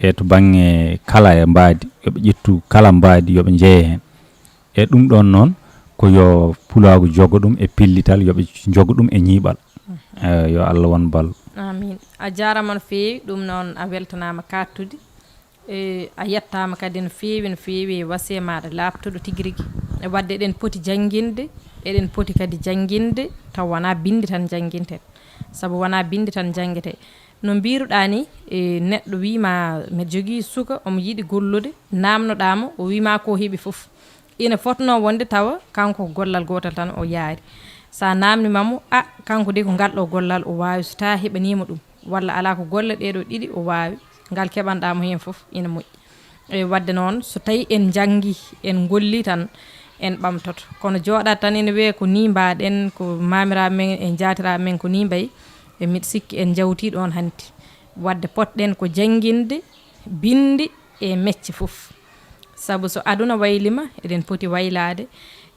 E to baŋnge kala e mbaadi, yo ɓe ƴettu kala mbaadi, yo ɓe njeye heen. E ɗum ɗoon noon, ko yo pulaagu jogo ɗum e pellital, yo ɓe njogo ɗum e ñiiɓal. Eeyi, yo Allah won ballo. Amin. A jaaraama no feewi, ɗum noon a weltanaama kaattude. E, a yettaama kadi no feewi, no feewi e wasiya maaɗa laaɓtuɗo tigi rigi. E wadde eɗen poti jannginde, eɗen poti kadi jannginde taw wonaa binndi tan njannginten. Sabu wonaa binndi tan njanngetee. No mbiiruɗaa ni, e, neɗɗo wii ma mbeɗa jogii suka, omo yiɗi gollude, naamnoɗaa mo, o wii ma ko heɓi fof. Ina fotnoo wonde tawa kanko ko gollal gootal tan o yaari. So a naamniima mo, a, kanko de ko ngal ɗo gollal o waawi, so taa heɓaniima ɗum, walla alaa ko golle ɗee ɗo ɗiɗi o waawi, ngal keɓanɗaa mo heen fof ina moƴƴi. E, wadde noon, so tawii en njanngii, en ngollii tan, en ɓamtoto. Kono jooɗaade tan ina wiyee ko nii mbaaɗen, ko maamiraaɓe men e njaatiraaɓe men ko nii mbayi, e mbiɗa sikki en njawtii ɗoon hanti. Wadde potɗen ko jannginde binndi e mecce fof. Sabu so aduna wayliima, eɗen poti waylaade,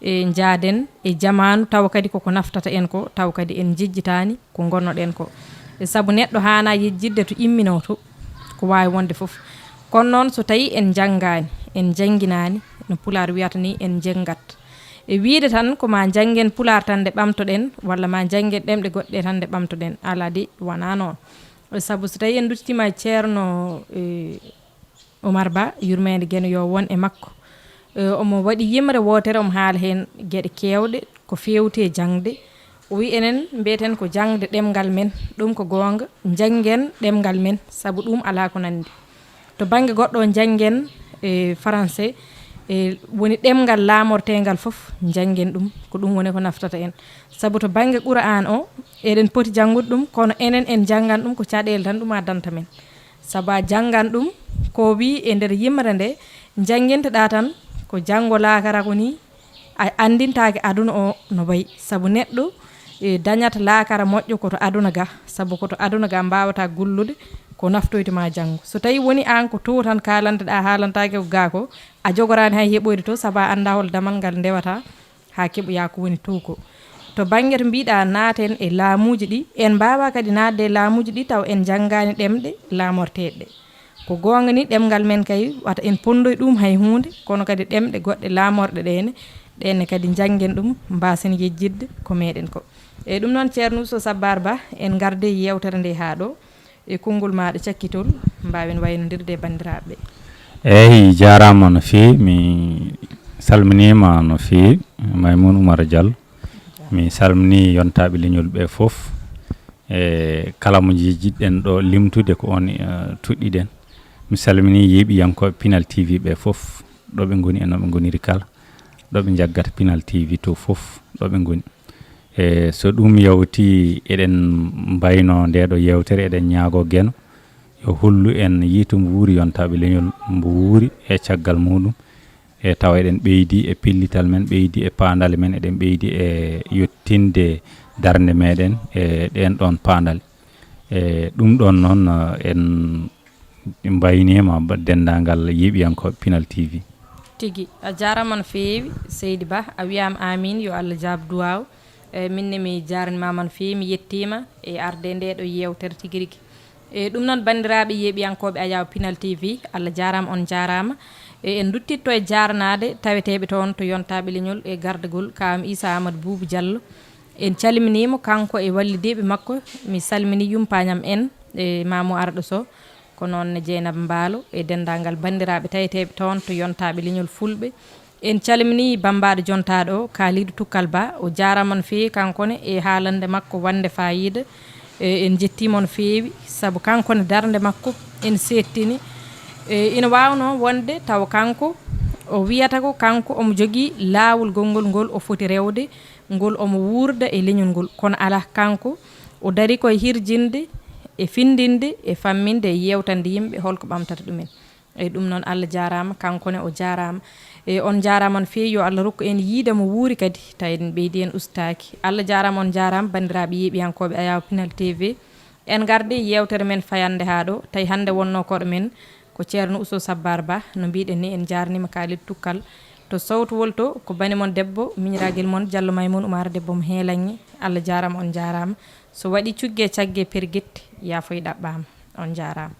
e njaaden e jamaanu, tawa kadi koko naftata en ko, tawa kadi en njejjitaani ko ngonnoɗen ko. E sabu neɗɗo haanaa yejjitde to imminoo to, ko waawi wonde fof. Kono noon, so tawii en njanngaani, en njannginaani, no Pulaar wiyata ni, en njenngat. E wiyde tan ko ma njanngen Pulaar tan nde ɓamtoɗen, walla ma njanngen ɗemɗe goɗɗe tan nde ɓamtoɗen, alaa de, wonaa noon. E sabu so tawii en nduttitiima e Ceerno, e, Oumar Ba, yurmeende Geno yo won e makko. E, omo waɗi yimre wootere, omo haala heen geɗe keewɗe ko feewti e jaŋde. O wi enen mbiyeten ko jaŋde ɗemngal men. Ɗum ko goonga, njanngen ɗemngal men, sabu ɗum alaa ko nanndi. To bannge goɗɗo o, njanngen e Faranse, e woni ɗemngal laamorteengal fof, njanngen ɗum, ko ɗum woni ko naftata en. Sabu to bannge Qur'aan o, eɗen poti janngude ɗum, kono enen en njanngan ɗum ko caɗeele tan ɗum addanta men. Sabu a janngan ɗum, ko wi e nder yimre nde, njanngintoɗaa tan ko janngo laakara ko nii, a anndintaake aduna o no wayi. Sabu neɗɗo, e, dañata laakara moƴƴo ko to aduna ga, sabu ko to aduna ga mbaawata gollude ko naftoyta ma janngo. So tawii woni aan ko to tan kaalanteɗaa, haalantaake ko ga ko, a jogoraani hay heɓoyde to, sabu a anndaa hol damal ngal ndewata haa keɓoyaa ko woni to ko. To bannge to mbiiɗaa naaten e laamuuji ɗi, en mbaawaa kadi naatde e laamuuji ɗi taw en njanngaani ɗemɗe laamorteeɗe ɗe. Ko goonga ni, ɗemngal men kay, wata en ponndoy ɗum hay huunde, kono kadi ɗemɗe goɗɗe laamorɗe ɗee ne, ɗeen ne kadi njanngen ɗum, mbaasen yejjitde ko meɗen ko. Eyi, ɗum noon, Ceerno Youssou Sabbar Ba, en ngarde yeewtere nde haa ɗo, e konngol maaɗa cakkitol, mbaawen waynondirde e banndiraaɓe ɓe. Eeyi, jaaraama no feewi, mi salminiima no feewi, Maymoun Oumar Diallo. Mi salminii yontaaɓe leñol ɓe fof, e kala mo nji-, njiɗɗen ɗo limtude ko on, eh, toɗɗiɗen. Mi salminii yeeɓiyankooɓe Pinal T V ɓe fof, ɗo ɓe ngoni e no ɓe ngoniri kala, ɗo ɓe njaggata Pinal T V to fof, ɗo ɓe ngoni. E so ɗum yawti, eɗen mbayno nde ɗo yeewtere, eɗen ñaago Geno yo hollu en yiitu mbo wuuri, yontaaɓe leñol mbo wuuri e caggal muɗum. E tawa eɗen ɓeydi e pellital men, ɓeydi e paandale men, eɗen ɓeydi e yettinde darnde meɗen e ɗeen ɗoon paandale. E ɗum ɗoon noon, en mbayniima ba-, denndaangal yeeɓiyankooɓe Pinal T V. Tigi, a jaaraama no feewi, seydi Ba, a wiyaama aamiin, yo Allah jaab duwaaw. E min ne mi jaarnimaama no feewi, mi yettiima e arde nde ɗo yeewtere tigi rigi. E ɗum noon, banndiraaɓe yeeɓiyankooɓe Ayaawo Pinal T V, Allah jaaraama, on jaaraama. E en duttitto e jaarnaade taweteeɓe toon to yontaaɓe leñol e gardagol Kaam Issa Amadou Boubou Diallo. En calminiimo kanko e wallidiiɓe makko. Mi salmini yumpaañam en e Mamu Arɗo Sow, ko noon ne Jeynaba Mbaalo e denndaangal banndiraaɓe taweteeɓe toon to yontaaɓe leñol Fulɓe. En calmini bammbaaɗo jontaaɗo o, Kalidou Tukkal Ba. O jaaraama no feewi kanko ne e haalande makko wonde faayiida. E, en njettiima no feewi, sabu kanko ne darnde makko en seettini. E, ina waawnoo wonde tawa kanko o wiyata ko kanko omo jogii laawol gonngol ngol o foti rewde, ngol omo wuurda e leñol ngol. Kono alaa, kanko o darii ko e hirjinde, e finndinde, e famminde, e yeewtande yimɓe holko ɓamtata ɗumen. E ɗum noon, Allah jaaraama, kanko ne o jaaraama. E on jaaraama no feewi, yo Allah rokku en yiide mo wuuri kadi, tawi en ɓeydi en ustaaki. Allah jaaraama, on jaaraama, banndiraaɓe yeeɓiyankooɓe Ayaawo Pinal T V. En ngardi yeewtere men fayannde haa ɗo, tawi hannde wonnoo koɗo men ko Ceerno Uso Sabbar Ba. No mbiɗen ni, en jaarniima Kalidou Tukkal to sowtowol to, ko bani mon debbo, miñiraagel mon Jallo Maymun Umar, debbo mo Heelaŋŋe. Allah jaaraama, on jaaraama. So waɗi cugge cagge pergitte, yaafoy ɗaɓɓaama. On jaaraama.